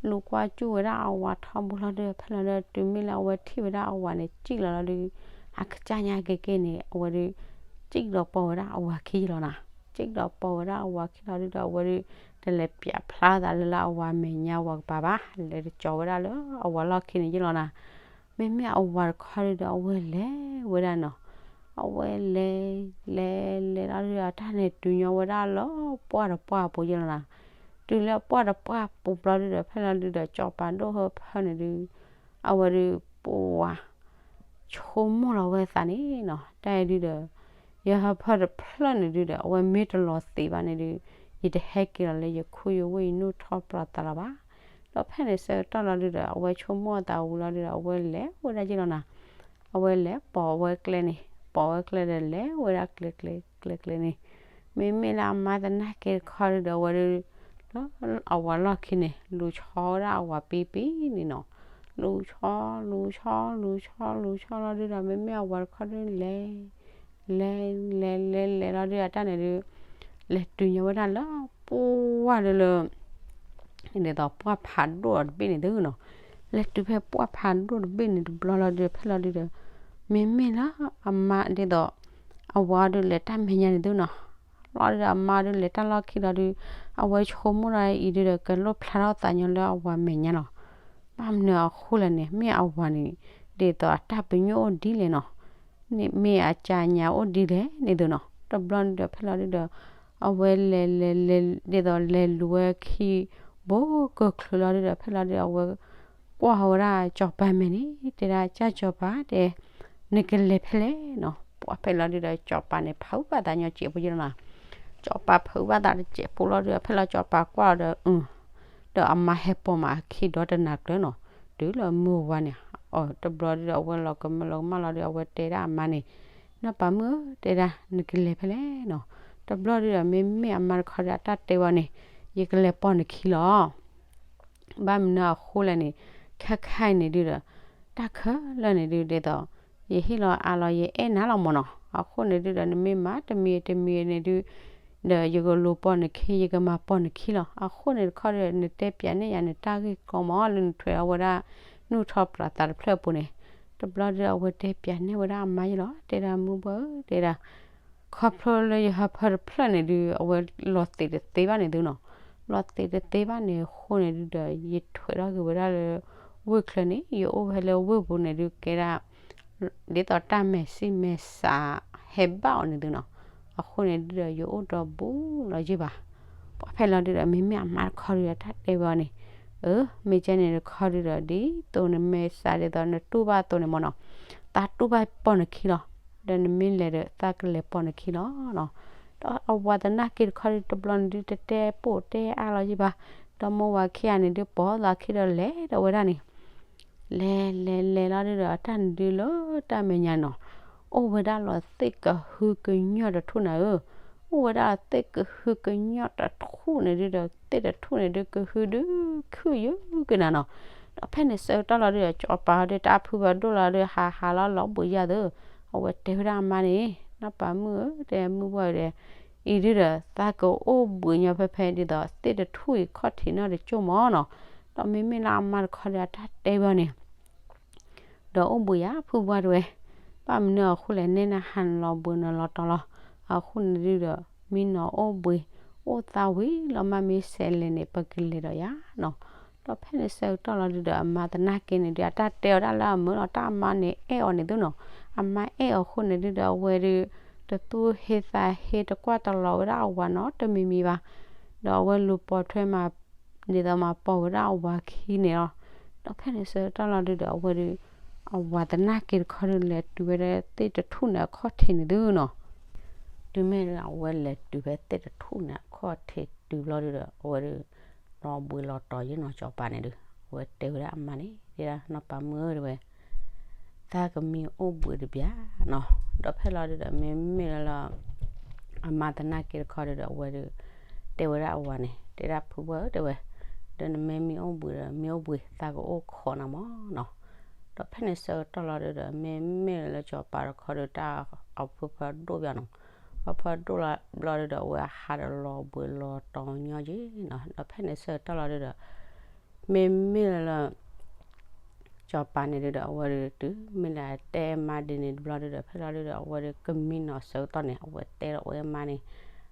လူၤကွၢ်စူၣ်ဝဲဒၣ်အဝၤထီဘိလီၤဒု ဖဲလီၤဒု တုၤမ့ၢ်လၢအဝဲထံၣ်ဝဲဒၣ်အဝၤန့ၣ် စံၣ်လီၤလီၤဒု အကစၢ်ညါက့ၤက့ၤန့ၣ် အဝဲဒု စံၣ်ဒီးပိာ်ဝဲဒၣ်အဝၤခံယလီၤနၤ. စံၣ်ဒီးပိာ်ဝဲဒၣ်အဝၤခံလီၤဒုဒီး အဝဲဒု တလဲၤပျးဖျါသးလၢလၢအဝၤမဲာ်ညါ အဝၤကပၤဘၣ်, လဲၤတကၠီၤဝဲဒၣ်လၢအဝၤလီၢ်ခံန့ၣ်ယလီၤနၤ. မ့မ့ၢ်အဝၤတခီဒုဒီး အဝဲလဲၤဝဲဒၣ်နီၤ အဝဲလဲၤ လဲၤ လဲၤလီၤဒုဒီး အတၢ်န့ၣ်တုၤညီဝဲဒၣ်လၢပှၢ်တပှၢ်အပူၤယဲလီၤနီၤ. တုၤလၢပှၢ်တပှၢ်ပူၤဘျီဒုဒီး ဖဲလီၤဒုဒီး စီၤပၤဒိၣ်ဟၢဖၢန့ၣ်ဒု အဝဲဒု ပှၤ ဆိကမိၣ်လီၤဝဲသးန့ၣ်နီၤ. တၢ်အံၤဒုဒီး ယဟၢဖၢတဖျၢၣ်န့ၣ်ဒုဒီး အဝဲမ့ၢ်တလီၤသံးဘၣ်န့ၣ်ဒု ယတဟဲက့ၤလီၤလၢယခူၣ်ယဝ့ၢ် ယနူၢ်ထီၣ်ပျီသးလၢၤဘၣ်. ဒီးဖဲန့ၣ်ဆၢကတီၢ်လီၤဒုဒီး အဝဲဆိကမိၣ်အသးဝံၤလီၤဒုဒီး အဝဲလဲၤဝဲဒၣ်ယဲလီၤနီၤ. အဝဲလဲၤပိာ်ဝဲကျဲန့ၣ် ပိာ်ဝဲကျဲဒီး လဲၤဝဲဒၣ်ကျဲကျဲကျဲကျဲန့ၣ် မ့မ့ၢ်လၢအမါသနာ်က့တခီဒုဒီး အဝဲဒု လၢအဝၤလီၢ်ခံန့ၣ် လူၤဆီဝဲဒၣ်အဝၤပံပံန့ၣ်နီၤ. လူၤဆီ လူၤဆီ လူၤဆီ လူၤဆီလီၤဒုဒီး မ့မ့ၢ်အဝၤတခီဒုလဲၤ လဲၤ လဲၤ လဲၤ လဲၤလီၤဒုဒီး အတၢ်န့ၣ်ဒု လဲၤတုၤညီဝဲဒၣ်လၢပှၢ်ဒုလၢ ဒ်သိးပှၢ်ဖးဒိၣ်အီၤတဘ့ၣ်န့ၣ်သုနီၤ. လဲၤတုၤဖဲပှၢ်ဖးဒိၣ်တဘ့ၣ်န့ၣ်တဘျီလီၤဒုဒီး ဖဲလီၤဒုဒီး မ့မ့ၢ်လၢအမါဒ်သိး အဝၤဒုလဲၤတၢ်မဲာ်ညါန့ၣ်သုနီၤ. လီၤဒုဒီးအမါဒုလဲၤတၢ်လီၢ်ခံလီၤဒု အဝဲဆိကမိၣ်ဒီးအံၤဒုဒီး ကလိၣ်ဖျါထီၣ်သးညီလၢအဝၤမဲာ်ညါလီၤ. ဘၣ်မနုၤအဃိလဲၣ်န့ၣ် မ့ၢ်အဝၤန့ၣ် ဒ်သိးအတၢ်ပညိၣ်အိၣ်ဒ်လဲၣ်နီၤ. န့ၣ်မ့ၢ်အကၢ်ညါအိၣ်ဒ်လဲၣ်န့ၣ်သုနီၤ. တဘျီဒုဒီးဖဲလီၤဒုဒီး အဝဲလဲၤလဲၤလဲၤ ဒ်သိးလဲၤလူၤဝဲခံ ဘိကချုးလီၤဒုဒီး ဖဲလီၤဒုဒီး အဝဲ ကွၢ်ဝဲဒၣ်စီၤပၤမဲာ်န့ၣ် တဲဒၣ် ကၢ်စီၤပၤ တဲ နကလဲၤဖဲလဲၣ်နီၤ. ပှၢ်ဖဲလီၤဒုဒီး စီၤပၤန့ၣ် ဖုးဘၣ်သးညီစဲးဖိယဲလီၤနီၤ. စီၤပၤဖုးဘၣ်သးတစဲးဖိလီၤဒုဒီး ဖဲလီၤစီၤပၤကွၢ်ဒီး အ ဒီးအမါဟဲပိာ်မးအခံဒီတနၤကျၢၤနီၤ. တုၤလၢမုၢ်ဝါန့ၣ် အတဘျီဒုဒီး အဝဲလီၤကမၢလီၤကမၣ်လီၤဒုဒီး အဝဲတဲဒၣ်အမါန့ၣ် နီၢ်ပၤမုၣ်ဧၢ တဲဒၣ် နကလဲၤဖဲလဲၣ်နီၤ. တဘျီဒုဒီး မ့မ့ၢ်အမါတခီဒီး အတၢ်တဲဝဲန့ၣ် ယကလဲၤပိာ်နခံလီၤ. ဘၣ်မနုၤအဃိလဲၣ်န့ၣ် ခဲခါအံၤန့ၣ်ဒုဒီး တၢ်ခဲလၢာ်န့ၣ်ဒု ဒ်သိး ယဟ့ၣ်လီၤအါလီၤ ယအဲၣ်နၤလီၤမၢ်နီၤ. အဃိန့ၣ်ဒုဒီး နမ့ၢ်မၤတမံၤတမံၤန့ၣ်ဒု ဒီးယကလူၤပိာ်နခံ ယကမၤပိာ်နခံလီၤ. အဃိန့ၣ်တခီဒီး နတဲပၠးန့ၢ်ယၤ နတၢ်ဂ့ၢ်ကီမၢ် လၢနထွဲးအီၤဝဲဒၣ် နူၢ်ထီၣ်ပျီသးတဖျၢၣ်အပူၤန့ၣ်. တဘျီဒုဒီး အဝဲတဲပၠးန့ၢ်ဝဲဒၣ်အမါယဲလီၤ တဲဒၣ် မုၢ်ဘှီၣ်ဧၢ တဲဒၣ် ခီဖျိလၢယဟၢဖၢတဖျၢၣ်န့ၣ်ဒု အဝဲလီၤသံးတသ့ဘၣ်န့ၣ်သုနီၤ. လီၤသံးတသ့ဘၣ်န့ၣ်အဃိန့ၣ်ဒုဒီး ယထွဲးထီၣ်က့ၤဝဲဒၣ်လၢ ဝ့ၢ်ချၢန့ၣ် ယအိၣ်ဖဲလၢဝ့ၢ်ပူၤန့ၣ်ဒု ကဲဒၣ် ဒ်သိးတၢ်မဲာ်ဆံးမဲာ်ဆးဟဲဘၣ်အီၤန့ၣ်သုနီၤ. အဃိန့ၣ်ဒုဒီး ယအိၣ်ဒီးဘူးလီၤယ့ၢ်ဘၣ်. ပှၢ်ဖဲလီၤဒုဒီး မ့မ့ၢ်အမါတခီဒုဒီး တၢ်တဲဝဲအီၤန့ၣ် အၢ မ့ၢ်ကဲန့ၣ်တခီဒုဒီး ဒ်သိးနမဲာ်ဆံးဒ်သိးနတူၢ်ဘၣ်အသိးန့ၣ်မၢ်နီၤ, သးတူၢ်ဘၣ်ပိာ်နခံလီၤ. ဒီးနမ့ၢ်လဲၤဒီး သးကလဲၤပိာ်နခံလီၤနီၤ. ဒီးအဝၤသနာ်က့တခီဒု တဘျီန့ၣ်ဒု တတဲပိာ်တဲအါလီၤယ့ၢ်ဘၣ်. ဒီးမိၢ်ဝၤခံဂၤန့ၣ်ဒု ပိာ်သးခံဒီးလဲၤဒီးဝဲဒၣ်န့ၣ် လဲၤလဲၤလဲၤလီၤဒုဒီး အတၢ်န့ၣ်ဒုလၢတၢ်မဲာ်ညါနီၤ, အိၣ်ဝဲဒၣ်လီၤသ့ၣ်ကဟုကညီၢ်တထူၣ်နၤဧၢ, အိၣ်ဝဲဒၣ်သ့ၣ်ကဟုကညီၢ်တထူၣ်န့ၣ်ဒုဒီး သ့ၣ်တထူၣ်န့ၣ်ဒု ကဟုဒုခုၣ်ယုာ်က့ၤနၤနီၤ. ဒီးဖဲန့ၣ်ဆၢကတီၢ်လီၤဒုဒီး စီၤပၤဒီးတၢ်ဖုဘၣ်ဒိၣ်လီၤဒု ဟးဟးလီၤလီၤဘှံးယၤသု, အဝဲတဲဝဲဒၣ်အမါန့ၣ် နီၢ်ပၤမုၣ်ဧၢ တဲမုၢ်ဘှီၣ်ဒီး အံၤဒုဒီး သးကအိၣ်ဘှံးညီဖဲဖဲဒ်သိး သ့ၣ်တထူၣ်အံၤခီၣ်ထံးနီၢ်တကၠိၢ်မၢ်နီၤ. ဒီးမ့မ့ၢ်လၢအမါတခီဒီး အတၢ်တဲဝဲအီၤန့ၣ် ဒီးအိၣ်ဘှံးယၤဖုဘှီၣ်တဲဝဲ, ဘၣ်မနုၤအဃိလဲၣ် နဲနဟးနလီၤဘှံးနလီၤတီၤလီၤ. အဃိန့ၣ်ဒုဒီး မ့ၢ်နအိၣ်ဘှံး အိၣ်သးဝံၤလီၤမၢ် မ့ၢ်ဆဲးလဲၣ်န့ၣ် ပကလဲၤဒီးယၤနီၤ. ဒီးဖဲန့ၣ်ဆၢကတီၢ်လီၤဒုဒီး အမါသနာ်က့န့ၣ်ဒု အတၢ်တဲအီၤဒၣ်လၢအမုာ်လီၤ တၢ်အမါန့ၣ်အဲၣ်အီၤန့ၣ်သုနီၤ. အမါအဲၣ်အီၤအဃိန့ၣ်ဒုဒီး အဝဲဒု တသူၣ်ဟ့သးဟ့ တကွၢ်တလီၤဝဲဒၣ်အဝၤနီတမံၤမံၤဘၣ်. ဒီးအဝဲလူၤပိာ်ထွဲမၤ ဒ်သိးမၤပိာ်ဝဲဒၣ်အဝၤခံန့ၣ်လီၤ. ဒီးဖဲန့ၣ်ဆၢကတီၢ်လီၤဒုဒီး အဝဲဒု အဝၤသနာ်က့တခီဒု လဲၤတုၤဝဲဒၣ်သ့ၣ်တထူၣ်န့ၣ်အခီၣ်ထံးန့ၣ်သုနီၤ. တုၤမ့ၢ်ဒု အဝဲလဲၤတုၤဖဲသ့ၣ်တထူၣ်န့ၣ်အခီၣ်ထံးတုၤဘျီဒုဒီး အဝဲဒု လီၤဘှံးလီၤတီၤယ့ၢ်နီၤ စီၤပၤန့ၣ်ဒု အဝဲတဲဝဲဒၣ်အမါန့ၣ် တဲဒၣ် နီၢ်ပၤမုၣ်ဧၢ တဲဝဲ သးကမံအိၣ်ဘှံးတဘျီနီၤ. ဒီးဖဲလီၤဒုဒီး မ့မ့ၢ်လၢ အမါသနာ်က့တခီဒုဒီး အဝဲဒု တဲဝဲဒၣ်အဝၤန့ၣ် တဲဒၣ်ဖုဘှီၣ်ဧၢ တဲဝဲ ဒီးနမ့ၢ်မံအိၣ်ဘှံးဒီး မံအိၣ်ဘှံး သးကအိၣ်ခိးနၤမၢ်နီၤ. ဒီးဖဲန့ၣ်ဆၢကတီၢ်လီၤဒုဒီး မ့မ့ၢ်လၢစီၤပၤတခီဒု တၢ်အဖုဖၢဒိၣ်ဘၣ်နီၤ. အဖၢဒိၣ်လီၤဘျီဒုဒီး အဝဲဟးဒီးလီၤဘှံးလီၤတီၤညီက့ၤနီၤ. ဒီးဖဲန့ၣ်ဆၢကတီၢ်လီၤဒုဒီး မ့မ့ၢ်လၢ စီၤပၤန့ၣ်ဒုဒီး အဝဲဒု တုၤမ့ၢ်လၢတဲမါဒ်န့ၣ်တဘျီဒုဒီး ဖဲလီၤဒုဒီး အဝဲဒု ကမံနီၤဆၢကတီၢ်န့ၣ် အဝဲတဲလီၤဝဲမါန့ၣ်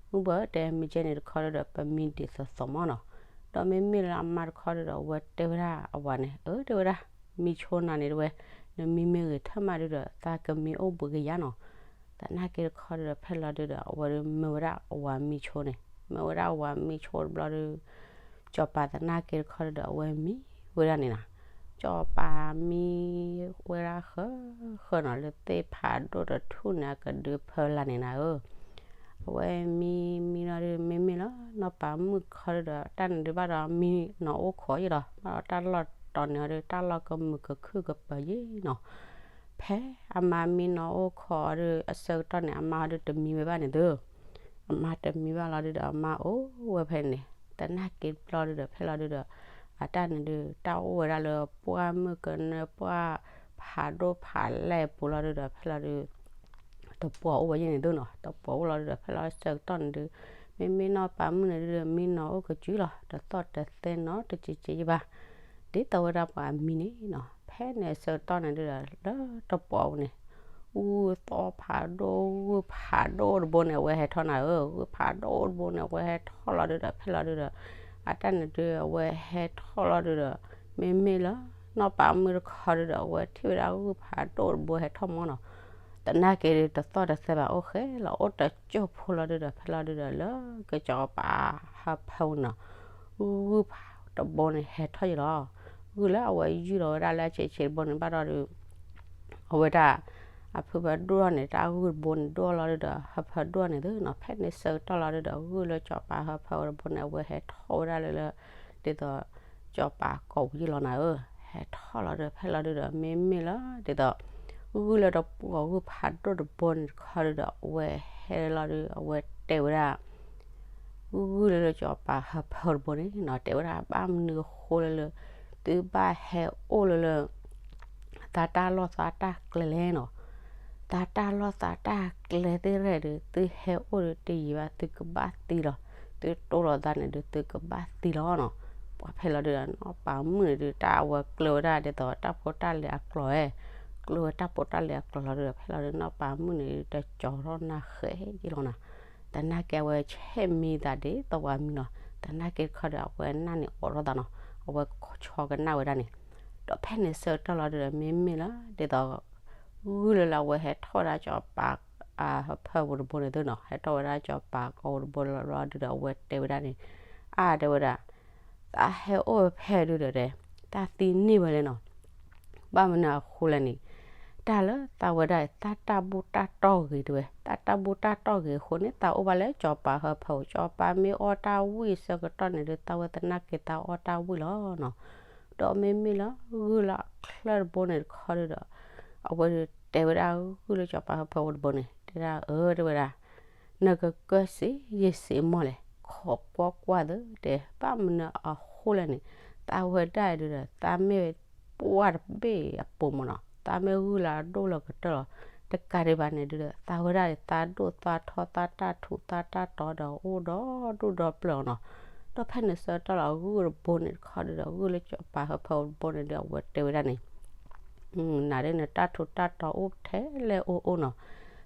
မုၢ်ဘှီၣ်ဧၢ တဲမ့ၢ်ကဲန့ၣ်တခီဒုဒီး ပမံဒ်သိးသိးမၢ်နီၤ. ဒီးမ့မ့ၢ်လၢအမါတခီဒုဒီး အဝဲတဲဝဲဒၣ်အဝၤန့ၣ် အၢ တဲဝဲဒၣ် မံဆိနၤန့ၣ်တဲဝဲ နမံမ့ၢ်ဂ့ၤထၢၣ်မးဒုဒီး သးကမံအိၣ်ဘှံးကယၤနီၤ. သနာ်က့တခီဒုဒီး ဖဲလီၤဒုဒီး အဝဲဒုးမၢဝဲဒၣ်အဝၤမံဆိန့ၣ်, မၢဝဲဒၣ်အဝၤမံဆိတဘျီဒု စီၤပၤသနာ်က့တခီဒုဒီး အဝဲမံဝဲဒၣ်န့ၣ်နီၤ. စီၤပၤမံဝဲဒၣ်ဃၢဃၢနီၤ လၢသ့ၣ်ဖးဒိၣ်တထူၣ်န့ၣ် အကဒုဖၢလၢ်န့ၣ်နၤဧၢ. အဝဲမံမံလီၤဒု မ့မ့ၢ်လၢ နီၢ်ပၤမုၣ်တခီဒုဒီး တၢ်န့ၣ်ဒုဘၣ်ဒီးမံနီၤအိၣ်ခိးယ့ၣ်လီၤ, ဘၣ်ဒီးတၢ်လီၢ်တတီၤန့ၣ်အီၤဒု တၢ်လီၢ်ကမုာ်ကခုၣ်ကပၤယ့ၣ်နီၤ. ဖဲအမါမံနီၤအိၣ်ခိးအီၤဒု အဆၢကတီၢ်န့ၣ် အမါအီၤဒုတမံဝဲဘၣ်န့ၣ်သု, အမါတမံဘၣ်လီၤဒုဒီး အမါအိၣ်ဝဲဖဲန့ၣ်, သနာ်က့တဘျီဒုဒီး ဖဲလီၤဒုဒီး အတၢ်န့ၣ်ဒု တၢ်အိၣ်ဝဲဒၣ်လၢပှၢ်မုၢ်ကနၢပှၢ်ဖးဒိၣ်ဖးလဲၢ်ပူၤလီၤဒုဒီး ဖဲလီၤဒု တပှီၤအိၣ်ဝဲယ့ၣ်န့ၣ်သုနီၤ, တပှီၤအိၣ်လီၤဒုဒီး ဖဲလီၤဆၢကတီၢ်န့ၣ်ဒု မ့မ့ၢ်နီၢ်ပၤမုၣ်န့ၣ်ဒုဒီး မံနီၤအိၣ်ကစုလီၤ, တသီၣ်တသဲနီတစဲးစဲးယ့ၣ်ဘၣ်, ဒ်သိးဝဲဒၣ်ပှၤမံန့ၣ်နီၤ. ဖဲန့ၣ်ဆၢကတီၢ်န့ၣ်ဒုဒီး လၢတပှီၤပူၤန့ၣ် ဂုၢ်သီဖးဒိၣ် ဂုၢ်ဖးဒိၣ်တဘိန့ၣ် အဝဲဟဲထီၣ်နၤဧၢ, ဂုၢ်ဖးဒိၣ်တဘိန့ၣ် အဝဲဟဲထီၣ်လီၤဒုဒီး ဖဲလီၤဒုဒီး အတၢ်န့ၣ်ဒု အဝဲဟဲထီၣ်လီၤဒုဒီး မ့မ့ၢ်လၢ နီၢ်ပၤမုၣ်တခီဒုဒီး အဝဲထံၣ်ဝဲဒၣ်ဂုၢ်ဖးဒိၣ်တဘိဟဲထီၣ်မီၢ်နီၤ. သနာ်က့ဒု တသီၣ်တသဲဘၣ် အိၣ်ဃဲလီၤ အိၣ်တကၠိၢ်ဖိလီၤဒုဒီး ဖဲလီၤဒုဒီး လၢကစီၤပၤဟၢဖၢပူၤန့ၣ်နီၤ ဂုၢ်ဖးတဘိန့ၣ်ဟဲထီၣ်ယ့ၣ်လီၤ. ဂုၢ်လၢအဝဲယုၢ်လီၤဝဲဒၣ်လၢအဆံးဆံးတဘိန့ၣ် ဘၣ်ဒီးဒု အဝဲဒၣ် အဖုဖၢဒိၣ်ထီၣ်န့ၣ် တၢ်ဂုၢ်တဘိန့ၣ်ဒိၣ်လီၤဒုဒီး ဟၢဖၢဒိၣ်န့ၣ်သုနီၤ. ဖဲန့ၣ်ဆၢကတီၢ်လီၤဒုဒီး ဂုၢ်လၢစီၤပၤဟၢဖၢတဘိန့ၣ် အဝဲဟဲထီၣ်ဝဲဒၣ်လၢလၢ ဒ်သိး စီၤပၤကိာ်ပူၤယ့ၣ်လီၤနၤဧၢ, ဟဲထီၣ်လီၤဒု ဖဲလီၤဒုဒီး မ့မ့ၢ်လၢ ဒ်သိး ဂုၢ်လၢတပှီၤဂုၢ်ဖးဒိၣ်တဘိန့ၣ်တခီဒုဒီး အဝဲဟဲလီၤဒု အဝဲတဲဝဲဒၣ် ဂုၢ်လၢလၢစီၤပၤဟၢဖၢတဘိန့ၣ်နီၤ တဲဝဲဒၣ် ဘၣ်မနုၤအဃိလၢလၢ သုဘၣ်ဟဲအိၣ်လၢလၢ သးတၢ်လီၢ်သးတၢ်ကျဲလဲၣ်နီၤ. သးတၢ်လီၢ်သးတၢ်ကျဲသ့ၣ်တဖၣ်ဒု သုဟဲအိၣ်ဒုတယံာ်ဘၣ် သုကဘၣ်သံလီၤ. သုတိၢ်လီၤသးန့ၣ်ဒု သုကဘၣ်သံလီၤနီၤ. ပှၤဖဲလီၤဒုဒီး နီၢ်ပၤမုၣ်န့ၣ်ဒု တၢ်အဝဲကျၢၤဝဲဒၣ်ဒ်သိးတၢ်ဖိတၢ်လံၤအကျိၤဝဲ, ကျၢၤဝဲတၢ်ဖိတၢ်လံၤအကျိၤလီၤဒုဒီး ဖဲလီၤဒု နီၢ်ပၤမုၣ်န့ၣ်ဒု တကၠီၤထီၣ်နၢ်ဃဲးယ့ၣ်လီၤနီၤ. သနာ်က့အဝဲဆဲးမံသးဒ်သိးပှၤမံနီၤ. သနာ်က့တခီဒီး အဝဲနၢ်န့ၣ်အိးထီၣ်သးနီၤ, အဝဲဆီကနၣ်ဝဲဒၣ်န့ၣ်, ဒီးဖဲန့ၣ်ဆၢကတီၢ်လီၤဒုဒီး မ့မ့ၢ်လၢဒ်သိး ဂုၢ်လၢလၢအဝဲဟဲထီၣ်ဝဲဒၣ်စီၤပၤ ဟၢဖၢပူၤတဘိန့ၣ်သုနီၤ, ဟဲထီၣ်ဝဲဒၣ်စီၤပၤကိာ်ပူၤတဘိလီၤဒုဒီး အဝဲတဲဝဲဒၣ်န့ၣ်, အါ တဲဝဲဒၣ် သးဟဲအိၣ်ဖဲဒုဒီး သးသံန့ၢ်ဝဲလဲၣ်နီၤ. ဘၣ်မနုၤအဃိလဲၣ်န့ၣ်, တၢ်လၢသးဝဲဒၣ် သးတၢ်ဘူၣ်တၢ်တီၢ်ဂ့ၤတဲဝဲ, သးတၢ်ဘူၣ်တၢ်တီၢ်ဂ့ၤအဃိန့ၣ် သးအိၣ်ဘၣ်လၢစီၤပၤဟၢဖၢပူၤ, စီၤပၤမ့ၢ်အီၣ်တၢ်ဝံၣ်ဆၢကတီၢ်န့ၣ်ဒု သးဝဲသနာ်က့သးအီၣ်တၢ်ဝံၣ်လီၤနီၤ. ဒီးမ့မ့ၢ်လၢဂုၢ်လၢအချၢတဘိန့ၣ်တခီဒုဒီး အဝဲဒုးတဲဝဲဒၣ်ဂုၢ်လၢစီၤပၤဟၢဖၢပူၤတဘိန့ၣ်, တဲဒၣ်အၢ တဲဝဲဒၣ် နကကၢၢ်စ့ယစ့မီၢ်လဲၣ်, ခိးကွၢ်ကွၢ်သ့တဲ, ဘၣ်မနုၤအဃိလဲၣ်န့ၣ်, သးဝဲဒၣ်ဒုဒီး သးမ့ၢ်ပှၢ်တဘ့ၣ်အပူၤမ့ၢ်နီၤ, သးမ့ၢ်ဂုၢ်လၢအဒိၣ်လီၤကတၢၢ်လီၤ. တကးဒံးဘၣ်န့ၣ်ဒုဒီး သးဝဲဒၣ်န့ၣ် သးဒိၣ်သးထီ သးတၢ်ထူးသးတၢ်တီၤဒီး အိၣ်ဒီဒူၣ်ဒီပျၢၤနီၤ. ဒီးဖဲန့ၣ်ဆၢကတီၢ်လီၤ ဂုၢ်တဘိန့ၣ်တခီဒုဒီး ဂုၢ်လၢစီၤပၤဟၢဖၢပူၤတဘိန့ၣ်ဒု အဝဲတဲဝဲဒၣ်န့ၣ် နၤဒ်နတၢ်ထူးတၢ်တီၤအိၣ်ထဲလဲၣ်အိၣ်အိၣ်နီၤ,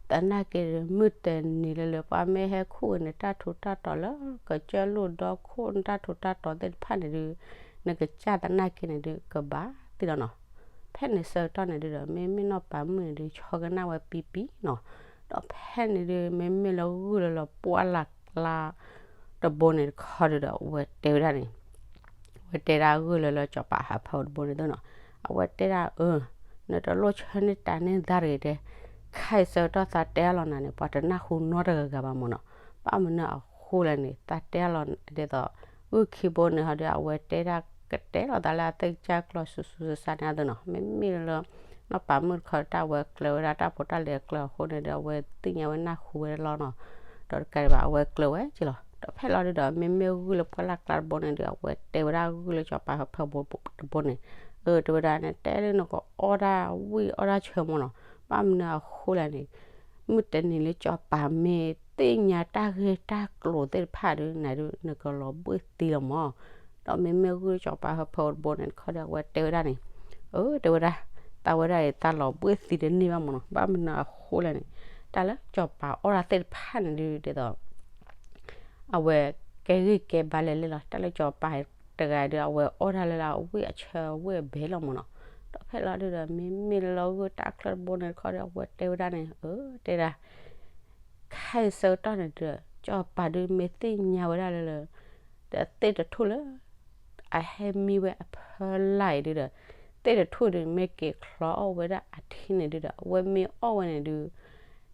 သနာ်က့ဒုး မုၢ်တနံၤလၢလၢပှၤမ့ၢ်ဟဲခူၣ်ဝဲနတၢ်ထူးတၢ်တီၤလၢ ကစၢၢ်လိာ်ဒီခိၣ်နတၢ်ထူးတၢ်တီၤသ့ၣ်တဖၣ်န့ၣ်ဒုး နကစၢ်သနာ်က့န့ၣ်ဒုး ကဘၣ်သံလီၤနီၤ. ဖဲန့ၣ်ဆၢကတီၢ်န့ၣ်ဒုဒီး မ့မ့ၢ်နီၢ်ပၤမုၣ်န့ၣ်ဒုး ဆီကနၣ်ဝဲပံပံနီၤ. ဒီးဖဲန့ၣ်ဒုး မ့မ့ၢ်လၢဂုၢ်လၢလၢပှၢ်လၢ်ကျါ တဘိန့ၣ်တခီဒုဒီး အဝဲတဲဝဲဒၣ်န့ၣ် အဝဲတဲဒၣ်ဂုၢ်လၢလၢစီၤပၤဟၢဖၢတဘိန့ၣ်သုနီၤ, အဝဲတဲဒၣ်အၢ နတလိၣ်ဆၢန့ၢ်တၢ်န့ၢ်သါတဂ့ၤတဲ, ခဲအံၤဆၢကတီၢ်သးတဲအါလီၤနၤန့ၣ် ပှၤတနၢ်ဟူနီတဂၤဂၤဘၣ်မ့ၢ်နီၤ. ဘၣ်မနုၤအဃိလဲၣ်န့ၣ် သးတဲအါလီၤဒ်သိး ဂုၢ်ခံဘိန့ၣ်ဟီဒုး အဝဲတဲဒၣ်ကတဲလီၤသးလၢအသ့ၣ်ကစၢ်ကျိာ် စူးစူးစါစါန့ၣ်သုနီၤ. မ့မ့ၢ်လၢ နီၢ်ပၤမုၣ်တခီတၢ်ဝဲကျၢၤဝဲဒၣ်တၢ်ဖိတၢ်လံၤအကျၢၤအဃိန့ၣ်ဒီး အဝဲသ့ၣ်ညါဝဲနၢ်ဟူဝဲလီၤနီၤ. ဒီးတကးဒံးဘၣ် အဝဲကျၢၤဝဲက့လီၤ. ဒီးဖဲလီၤဒုဒီး မ့မ့ၢ်ဂုၢ်လၢပှၢ်လၢ်ကျါတဘိန့ၣ်ဒီး အဝဲတဲဝဲဒၣ်ဂုၢ်လၢစီၤပၤဟၢဖၢတဘိန့ၣ်, အၢ တဲဝဲဒၣ် နတဲလၢနကအီၣ်တၢ်ဝံၣ်အီၣ်တၢ်ဆၢမ့ၢ်နီၤ. ဘၣ်မနုၤအဃိလဲၣ်န့ၣ် မုၢ်တနံၤလၢစီၤပၤမ့ၢ်သ့ၣ်ညါတၢ်ဂ့ၢ်တၢ်ကျိၤသ့ၣ်တဖၣ်ဒုး နၤဒုး နကလီၤဘှ့ၣ်သံလီၤမ့ၢ်. ဒီးမ့မ့ၢ်ဂုၢ်လၢစီၤပၤဟၢဖၢတဘိန့ၣ်တခီဒီး အဝဲတဲဝဲဒၣ်န့ၣ်, အၢ တဲဝဲဒၣ် သးဝဲဒၣ်အံၤ သးလီၤဘှ့ၣ်သံတန့ၢ်ဘၣ်မ့ၢ်နီၤ. ဘၣ်မနုၤအဃိလဲၣ်န့ၣ် တၢ်လၢစီၤပၤအီၣ်တၢ်သ့ၣ်တဖၣ်န့ၣ်ဒုး ဒ်သိး အဝဲကဲဂံၢ်ကဲဘါလဲၣ်လဲၣ်လီၤ. တၢ်လၢစီၤပၤတဂၤဒုး အဝဲအီၣ်တၢ်လၢလၢအဝံၣ်အဆၢအဝံၣ်အဘဲလီၤမ့ၢ်နီၤ. ဒီးဖဲလီၤဒုးဒီး မ့မ့ၢ်လၢဂုၢ်တၢ်ချၢတဘိန့ၣ်တခီဒီး အဝဲတဲဝဲဒၣ်န့ၣ်, အၢ တဲဒၣ် ဒီးဖဲန့ၣ်တခါအံၤဆၢကတီၢ်န့ၣ်ဒီး စီၤပၤဒုးမ့ၢ်သ့ၣ်ညါဝဲဒၣ်လၢ လၢ ဒီးသ့ၣ်တထူၣ်လၢ အဟဲမံဝဲအဖၢလာ်အံၤဒုးဒီး သ့ၣ်တထူၣ်ဒုးမ့ၢ်က့ၤချီအီၣ်ဝဲဒၣ်အထံန့ၣ်ဒုးဒီး အဝဲမ့ၢ်အီၣ်ဝဲန့ၣ်ဒုး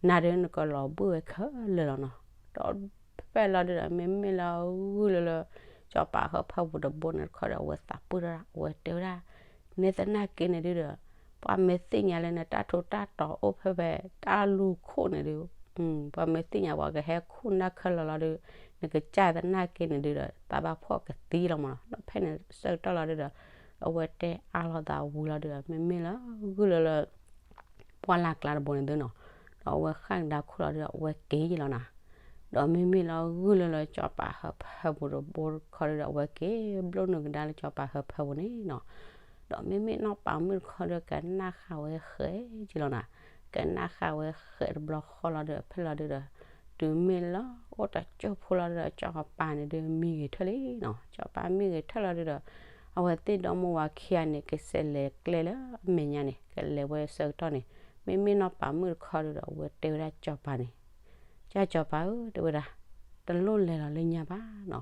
နၤဒုးနကလီၤဘှံးဝဲခဲလၢာ်လီၤနီၤ. ဒီးဖဲလီၤဒုးဒီး မ့မ့ၢ်လၢဂုၢ်လၢလၢ စီၤပၤဟၢဖၢပူၤတဘိန့ၣ်တခီဒီး အဝဲသးပှၢ်ထီၣ်ဒၣ် အဝဲတဲဝဲဒၣ် နဲသနာ်က့န့ၣ်ဒုးဒီး ပှၤမ့ၢ်သ့ၣ်ညါလၢနတၢ်ထူးတၢ်တီၤအိၣ်ဖဲဖဲတၢ်လူၤခိၣ်န့ၣ်ဒုး ပှၤမ့ၢ်သ့ၣ်ညါပှၤကဟဲခိၣ်နၢ်ခဲလၢာ်လီၤဒုး နကစၢ်သနာ်က့န့ၣ်ဒုးဒီး သးဘၣ်ဖှီၣ်ကသံလီၤမးနီၤ. ဒီးဖဲန့ၣ်ဆၢကတီၢ်လီၤဒုးဒီး အဝဲတဲအါလီၤသးဝံၤလီၤဒုးဒီး မ့မ့ၢ်လၢဂုၢ်လၢလၢ ပှၢ်လၢ်ကျါတဘိန့ၣ်သုနီၤ, ဒီးအဝဲဃၣ်ကဒါခိၣ်လီၤဒုးဒီး အဝဲက့ၤယံၤလီၤနၤ. ဒီးမ့မ့ၢ်လၢဂုၢ်လၢလၢ စီၤပၤဟၢဖၢပူၤတဘိတခီဒုးဒီး အဝဲက့ၤဘျီနုာ်ကဒါလၢစီၤပၤဟၢဖၢပူၤန့ၣ်နီၤ. ဒီးမ့မ့ၢ်နီၢ်ပၤမုၣ်တခီဒုး ကနၣ်ဃာ်ဝဲဃဲယံၤလီၤနၤ, ကနၣ်ဃာ်ဝဲဃဲတဘျီဃီလီၤဒုး ဖဲလီၤဒုးဒီး တုၤမ့ၢ်လၢအိၣ်တကၠိၢ်ဖိလီၤဒုးဒီး စီၤပၤန့ၣ်ဒုးမံဂ့ၤထၢၣ်လံနီၤ. စီၤပၤမံဂ့ၤထၢၣ်လီၤဒုးဒီး အဝဲသ့ၣ်ဒီမါဝၤခံဂၤန့ၣ် ကဆဲးလဲၤကျဲလၢအမဲာ်ညါန့ၣ် ကလဲၤဝဲဆၢကတီၢ်န့ၣ် မ့မ့ၢ်နီၢ်ပၤမုၣ်တခီဒုးဒီး အဝဲတဲဝဲဒၣ်စီၤပၤန့ၣ် ကၢ်စီၤပၤဧၢ တဲဝဲဒၣ်, တလိၣ်လဲၤလီၤလၢညါဘၣ်နီၤ,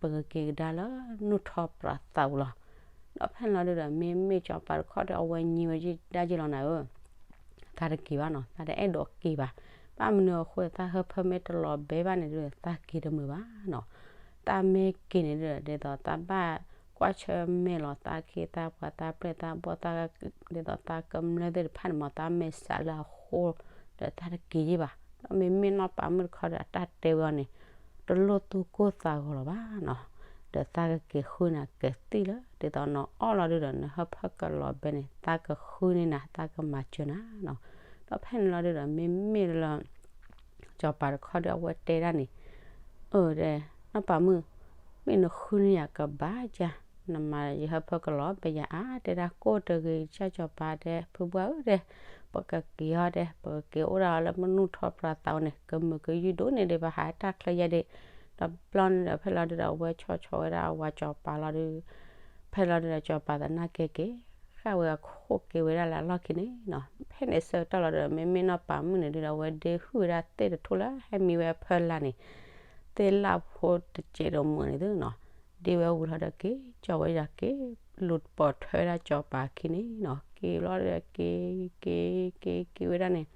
ပကက့ၤကဒါလၢနူၢ်ထီပြးသးပူၤလီၤ. ဒီးဖဲန့ၣ်လီၤဒုးဒီး မ့မ့ၢ်စီၤပၤတခီဒီး အဝဲညံဝဲဒၣ်ယံၤလီၤနၤဧၢ, သးတက့ၤဘၣ်နီၤ, သးတအဲၣ်ဒိးက့ၤဘၣ်. ဘၣ်မနုၤအဃိ သးဟၢဖၢမ့ၢ်တလီၤဘှံးဘၣ်န့ၣ်ဒုး သးက့ၤတမုာ်ဘၣ်နီၤ. သးမ့ၢ်က့ၤန့ၣ်ဒုး ဒ်သိးသးဘၣ်ကွၢ်ဆၢၣ်မဲာ်လီၤသးခ့သးပှၤသးပျဲၢ်သးဘီၣ်သး ဒ်သိးသးကမျၢၢ်သ့ၣ်တဖၣ်န့ၣ် မ်သးမဲာ်ဆှးလၢအဃိ ဒီးသးတက့ၤယံၤဘၣ်. ဒီးမ့မ့ၢ်နီၢ်ပၤမုၣ်တခီဒီး အတၢ်တဲဝဲအီၤန့ၣ် တလိၣ်သူၣ်ကိၢ်သးဂီၤလီၤဘၣ်နီၤ, ဒီးသးကက့ၤဃုနၤကသံၣ်လၢ ဒ်သိးနအီၣ်လီၤဒုးဒီး နဟၢဖၢကလီၤဘှံးန့ၣ် သးကဃုန့ၢ်နၤ သးကမၤစၢၤနၤနီၤ. ဒီးဖဲန့ၣ်လီၤဒုးဒီး မ့မ့ၢ်လၢ စီၤပၤတခီဒီး အဝဲတဲဒၣ်န့ၣ်, အၢ တဲ နီၢ်ပၤမုၣ်, မ့ၢ်နဃုန့ၢ်ယၤကဘၣ်ကၢ်, နမၤယဟၢဖၢကလီၤဘှံးယၤအါ, တဲဒၣ်ကိၢ်တဂ့ၤ ကၢ်စီၤပၤတဲ ဖုဘှၢ်ဧၢတဲ, ပကက့ၤအီၤတဲ ပကက့ၤအိၣ်ဒၣ်အီၤလၢမုၢ်နူၢ်ထီပြးသးပူၤန့ၣ် ကမုာ်ကယုၢ်ဒိၣ်န့ၣ်ဒီး ပဟးတၢ်ချၢယဲဒၣ်. ဒီးဘျီန့ၣ်ဒီး ဖဲလီၤဒုးဒီး အဝဲဆီၣ်ဆီၣ်ဝဲဒၣ်အဝၤစီၤပၤလီၤဒုး ဖဲလီၤဒုးဒီး စီၤပၤသနာ်က့က့ၤ ဃၣ်ဝဲအခိၣ်က့ၤဝဲဒၣ်လၢအလီၢ်ခံန့ၣ်နီၤ. ဖဲန့ၣ်ဆၢကတီၢ်လီၤဒုးဒီး မ့မ့ၢ်နီၢ်ပၤမုၣ်န့ၣ်ဒုးဒီး အဝဲဒ့ဟုၣ်ဝဲဒၣ်သ့ၣ်တထူၣ်လၢဟဲမံဝဲအဖၢလာ်န့ၣ်, သ့ၣ်လၣ်ဖိတစဲးတမုာ်န့ၣ်သုနီၤ, ဒ့ဝဲဝံၤလီၤဒီးက့ၤ ကၠီဝဲဒၣ်က့ၤ လူၤပိာ်ထွဲဝဲဒၣ်စီၤပၤအခံန့ၣ်နီၤ. က့ၤလီၤဒုးဒီးက့ၤ က့ၤ က့ၤ က့ၤဝဲဒၣ်န့ၣ်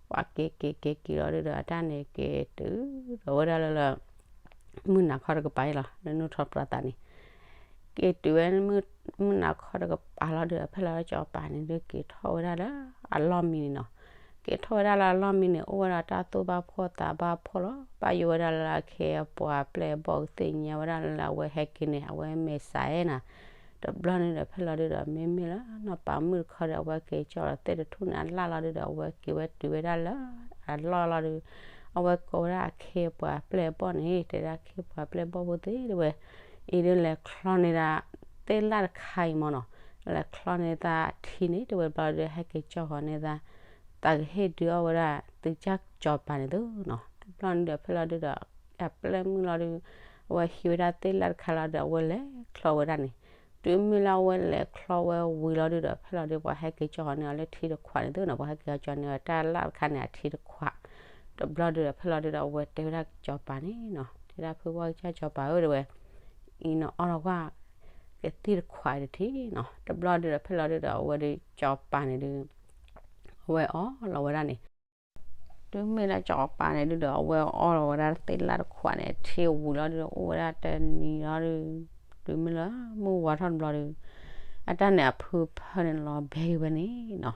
ပှၤက့ၤက့ၤက့ၤက့ၤလီၤဒုးဒီး အတၢ်န့ၣ်က့ၤတုၤဒီးဝဲဒၣ်လၢလၢ မုၢ်နၤခီတကပၤအံၤလီၤ လၢနူၢ်ထီပြးသးန့ၣ်, က့ၤတုၤဝဲ မုၢ်နၤခီတကပၤလီၤဒုးဒီး ဖဲလီၤစီၤပၤန့ၣ်ဒုးက့ၤထီၣ်ဝဲဒၣ်လၢအလီၢ်မံန့ၣ်နီၤ. က့ၤထီၣ်ဝဲဒၣ်လၢအလီၢ်မံန့ၣ် အိၣ်ဝဲဒၣ်တၢ်သူၣ်ဘၣ်ဖှီၣ်သးဘၣ်ဖှီၣ်လီၤ. ဘၣ်ယိၣ်ဝဲဒၣ်လၢအခ့အပှၤအပျဲၢ်အဘီၣ် ကသ့ၣ်ညါဝဲဒၣ်လၢအဝဲဟဲက့ၤန့ၣ် အဝဲမဲာ်ဆှးအဲၣ်နၤ. တဘျီန့ၣ်ဒီး ဖဲလီၤဒုးဒီး မ့မ့ၢ်လၢနီၢ်ပၤမုၣ်တခီဒီး အဝဲက့ၤကၠီလီၤသ့ၣ်တထူၣ်န့ၣ် အလၣ်လီၤဒုးဒီး အဝဲက့ၤဝဲတုၤဝဲဒၣ်လၢအလီၢ်လီၤဒုး အဝဲကိးဝဲဒၣ်အခ့အပှၤအပျဲၢ်အဘီၣ်န့ၣ် တဲဒၣ်ခ့ပှၤပျဲၢ်ဘီၣ်ဖိသ့ၣ်တဝဲ အံၤဒုးလဲၤချီန့ၢ်ဒၣ် သ့ၣ်လၣ်တခါအံၤမ့ၢ်နီၤ, လဲၤချီန့ၢ်သးအထံန့ၣ် တဝဲဘျီဒုး ဟဲက့ၤကၠီဃီၤန့ၢ်သး သးကဟ့ၣ်ဒုးအီၣ်ဝဲဒၣ်သုကၢ်စီၤပၤန့ၣ်သုနီၤ. တဘျီန့ၣ်ဒီး ဖဲလီၤဒုးဒီး အပျဲၢ်မုၣ်လီၤဒုး အဝဲဟံးဝဲဒၣ်သ့ၣ်လၣ်တခါလီၤဒီး အဝဲလဲၤချီဝဲဒၣ်န့ၣ် တုၤမ့ၢ်လၢအဝဲလဲၤချီဝဲဝံၤလီၤဒုးဒီး ဖဲလီၤဒုး ပှၤဟဲက့ၤကၠီဃီၤန့ၢ်အီၤလၢထံတခွးန့ၣ်သုနီၤ, ပှၤဟဲက့ၤကၠီန့ၢ်အီၤတၢ်လၣ်တခါန့ၣ် အထံတခွး. တဘျီဒုးဒီး ဖဲလီၤဒုးဒီး အဝဲတဲဝဲဒၣ်စီၤပၤန့ၣ်နီၤ, တဲဒၣ်ဖုဘီကၢ်စီၤပၤဧၢ တဝဲ အံၤနအီၣ်လီၤကွၢ် ကသံၣ်တခွးတထံၣ်နီၤ. တဘျီဒုးဒီး ဖဲလီၤဒုးဒီး အဝဲဒုးစီၤပၤန့ၣ်ဒုး အဝဲအီၣ်လီၤဝဲဒၣ်န့ၣ် တုၤမ့ၢ်လၢစီၤပၤန့ၣ်ဒုးဒီး အဝဲအီၣ်လီၤဝဲဒၣ်သ့ၣ်လၣ်တခွးန့ၣ် ထံဝံၤလီၤဒုးဒီး အိၣ်ဝဲဒၣ်တနံၤလီၤဒုး တုၤမ့ၢ်လၢမုၢ်ဝါထီၣ်တဘျီဒုး အတၢ်န့ၣ် အဖုဖၢန့ၣ်လီၤဘှံးဝဲန့ၣ်နီၤ.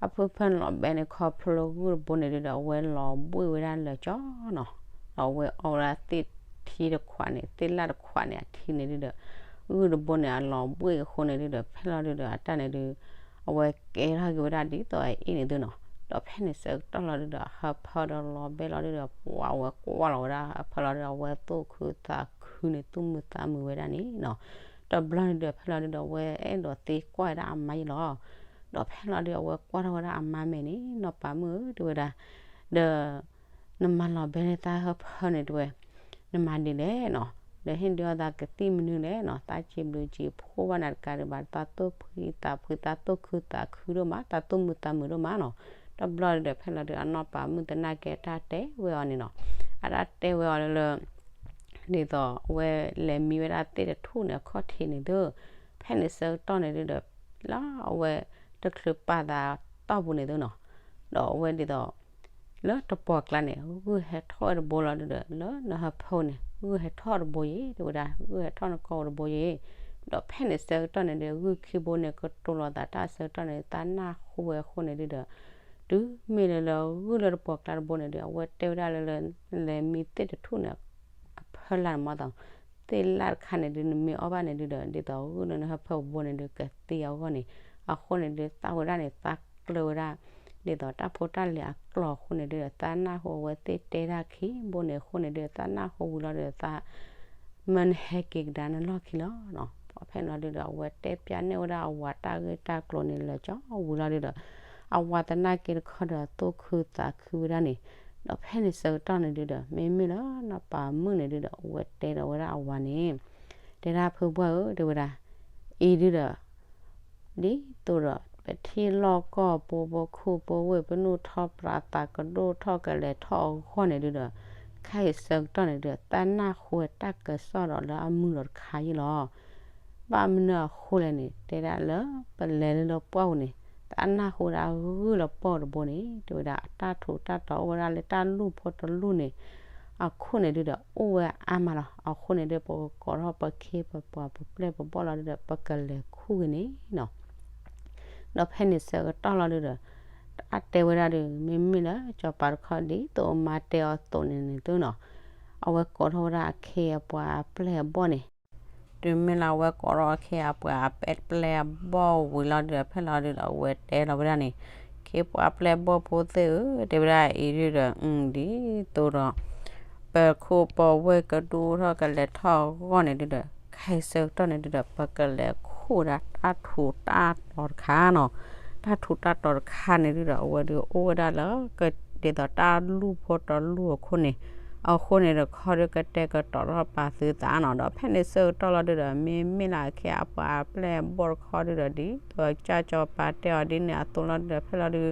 အဖုဖၢန့ၣ်လီၤဘှံးန့ၣ် ခီဖျိလၢဂုၢ်တဘိန့ၣ်ဒုးဒီး အဝဲလီၤဘှံးဝဲဒၣ်လၢာ်ကၠီနီၤ. ဒီးအဝဲအီၣ်ဝဲဒၣ်သ့ၣ်ထံတခွးန့ၣ် သ့ၣ်လၣ်တခွးန့ၣ် အထံန့ၣ်ဒုးဒီး ဂုၢ်တဘိန့ၣ် အလီၤဘှံးအဃိန့ၣ်ဒုးဒီး ဖဲလီၤဒုးဒီး အတၢ်န့ၣ်ဒုး အဝဲကဲထီၣ်က့ၤဝဲဒၣ်ဒ်သိးအအ့ၣ်န့ၣ်သုနီၤ. ဒီးဖဲန့ၣ်ဆၢကတီၢ်လီၤဒုးဒီး ဟၢဖၢဒီးလီၤဘှံးလီၤဒုးဒီး ပှၤဝဲကွၢ်လီၤဝဲဒၣ် ဟၢဖၢလီၤဒုးဒီး အဝဲသူၣ်ခုသးခုန့ၣ် သူၣ်မုာ်သးမုာ်ဝဲဒၣ်န့ၣ်နီၤ. တဘျီန့ၣ်ဒီး ဖဲလီၤဒုးဒီး အဝဲအဲၣ်ဒိးသံကွၢ်ဝဲဒၣ်အမါယံၤလီၤ. ဒီးဖဲလီၤဒုး အဝဲကွၢ်ထီၣ်ဝဲဒၣ်အမါမဲာ်န့ၣ် နီၢ်ပၤမုၣ်ဧၢ တဲဝဲဒၣ်, ဒီး နမၤလီၤဘှံးန့ၢ်သးဟၢဖၢန့ၣ်တဲဝဲ, နမၤဒ်လဲၣ်နီၤ, ဒီးဟ့ၣ်ဒုးအီၣ်သးကသံၣ်မနုၤလဲၣ်နီၤ, သးစံးဘျုးစံးဖှိၣ်ဘၣ်နၤတကးဒံးဘၣ်, သးသူၣ်ဖှံသးဖှံ သးသူၣ်ခုသးခုဒိၣ်မး, သးသူၣ်မုာ်သးမုာ်ဒိၣ်မးနီၤ. တ တဘျီဒုဒီး ဖဲလီၤဒုဒီး အနီၢ်ပၤမုၣ်သနာ်က့အတၢ်တဲဝဲအီၤန့ၣ်နီၤ, အတၢ်တဲဝဲအီၤလၢ ဒ်သိးအဝဲလဲၤမံဝဲဒၣ်သ့ၣ်တထူၣ်န့ၣ် အခီၣ်ထံးန့ၣ်သု, ဖဲန့ၣ်ဆၢကတီၢ်န့ၣ်ဒုဒီး လၢအဝဲတချုးပာ်သးတီၢ်ပူၤန့ၣ်သုနီၤ, ဒီးအဝဲဒ်သိး လၢတပှီၢ်ကျါန့ၣ် ဂုၢ်ဟဲထီၣ်ဝဲတဘိလီၤဒုဒီး လၢနဟၢဖၢန့ၣ် ဂုၢ်ဟဲထီၣ်တဘိယ့ၤ တဲဝဲဒၣ်, ဂုၢ်ဟဲထီၣ်နကီၢ်တဘိယ့ၤ, ဒီးဖဲန့ၣ်ဆၢကတီၢ်န့ၣ်ဒီး ဂုၢ်ခံဘိန့ၣ် ကတိၤလီၤသးတၢ်ဆၢကတီၢ်န့ၣ် သးနၢ်ဟူဝဲအဃိန့ၣ်ဒုဒီး တုၤမ့ၢ်လၢလၢဂုၢ်လၢတပှီၢ်ကျါတဘိန့ၣ်ဒီး အဝဲတဲဝဲဒၣ်လၢလၢ လဲၤမံသ့ၣ်တထူၣ်န့ၣ် အဖၢလၢ်န့ၣ်မ့ၢ်သး သ့ၣ်လၢ်တခါန့ၣ်ဒု နမ့ၢ်အီၣ်ဘၣ်န့ၣ်ဒုဒီး ဒ်သိးဂုၢ်လၢနဟၢဖၢပူၤဘိန့ၣ်ဒု ကသံအဂီၢ်န့ၣ်, အဃိန့ၣ်ဒု သးဝဲဒၣ်န့ၣ် သးကျၢၤဝဲဒၣ် ဒ်သိးတၢ်ဖိတၢ်လံၤအကျိၤအဃိန့ၣ်ဒုဒီး သးနၢ်ဟူအဝဲသ့ၣ်တဲတၢ်ခံဘိန့ၣ်အဃိန့ၣ်ဒု သးနၢ်ဟူဝံၤလီၤဒုဒီး သး မၢနဟဲက့ၤကဒါနလီၢ်ခံလီၤနီၤ. ဖဲန့ၣ်လီၤဒုဒီး အဝဲတဲပျးန့ၢ်ဝဲဒၣ်အဝၤတၢ်ဂ့ၢ်တၢ်ကျိၤန့ၣ်လၢာ်ကၠီဝံၤလီၤဒုဒီး အဝၤသနာ်က့တခီဒီး သူၣ်ခုသးခုဝဲဒၣ်န့ၣ်, ဒီးဖဲန့ၣ်ဆၢကတီၢ်န့ၣ်ဒုဒီး မ့မ့ၢ်လၢနီၢ်ပၤမုၣ်န့ၣ်ဒုဒီး အဝဲတဲဒီးဝဲဒၣ်အဝၤန့ၣ်, တဲဒၣ်ဖုပှၢ်ဧၢ တဲဝဲဒၣ်, အံၤဒုဒီး ဒ်သိးဒီး ပထံၣ်လီၢ်ကီၢ်ပူၤ ပခူၣ်ပဝ့ၢ် ပနူၢ်ထီၣ်ပြးသးကဒိၣ်ထီၣ်ကလဲၤထီၣ်အဂီၢ်န့ၣ်ဒုဒီး ခဲအံၤဆၢကတီၢ်န့ၣ်ဒုဒီး သးနၢ်ဟူဝဲတၢ်ကစီၣ်ဒီးလၢအမုာ်ဒီးတခါယံၤလီၤ. ဘၣ်မနုၤအဃိလဲၣ်န့ၣ် တဲဒၣ်လၢပလဲၤလၢလၢပှၢ်ပူၤန့ၣ် သးနၢ်ဟူဝဲဒၣ်ဂုၢ်လၢပှၢ်ပူၤတဘိန့ၣ် တဲဝဲဒၣ် အတၢ်ထူးတၢ်တီၤအိၣ်ဝဲဒၣ်လၢတၢ်လူၢ်ဖိတလူၢ်န့ၣ် အခိၣ်န့ၣ်ဒုဒီး အိၣ်ဝဲအါမးလီၤ. အဃိန့ၣ်ဒု ပကကိးထီၣ်ပခ့ပပှၤပပျဲၢ်ပဘီၣ်လီၤဒုဒီး ပကလဲၤခူၣ်ဂ့ၤန့ၣ်နီၤ. ဒီးဖဲန့ၣ်ဆၢကတီၢ်လီၤဒုဒီး တၢ်တဲဝဲဒၣ်ဒု မ့မ့ၢ်လၢစီၤပၤတခီဒ်သိးမါတဲအီၤသိးန့ၣ်န့ၣ်သုနီၤ, အဝဲကိးထီၣ်ဝဲဒၣ်အခ့အပှၤအပျဲၢ်အဘီၣ်န့ၣ်, တုၤမ့ၢ်လၢအဝဲကိးထီၣ်အခ့အပှၤအပျဲၢ်အဘီၣ်ဝံၤလီၤဒုဒီး ဖဲလီၤဒုဒီး အဝဲတဲလီၤဝဲဒၣ်န့ၣ်, ခ့ပှၤပျဲၢ်ဘီၣ်ဖိသ့ၣ်ဧၢ တဲဝဲဒၣ်အံၤဒုဒီး ဒ်သိးဒီး ပခူၣ်ပဝ့ၢ်ကဒိၣ်ထီၣ်ကလဲၤထီၣ်အဂီၢ်န့ၣ်ဒုဒီး ခဲအံၤဆၢကတီၢ်န့ၣ်ဒုဒီး ပကလဲၤခူၣ်ဝဲဒၣ်တၢ်ထူးတၢ်တီၤတခါနီၤ. တၢ်ထူးတၢ်တီၤတခါန့ၣ်ဒုဒီး အဝဲဒုအိၣ်ဝဲဒၣ်လၢ ဒ်သိးတၢ်လူၢ်ဖိတလူၢ်အခိၣ်န့ၣ်, အဃိန့ၣ်တခီဒုကတဲာ်ကတီၤထီၣ်ပာ်သုသးနီၤ. ဒီးဖဲန့ၣ်ဆၢကတီၢ်လီၤဒုဒီး မ့မ့ၢ်လၢအခ့အပှၤအပျဲၢ်အဘီၣ်တခီဒုဒီး ဒ်သိးကစၢ်စီၤပၤတဲအီၤဒ်န့ၣ်အသိးလီၤဒုဒီး ဖဲလီၤဒု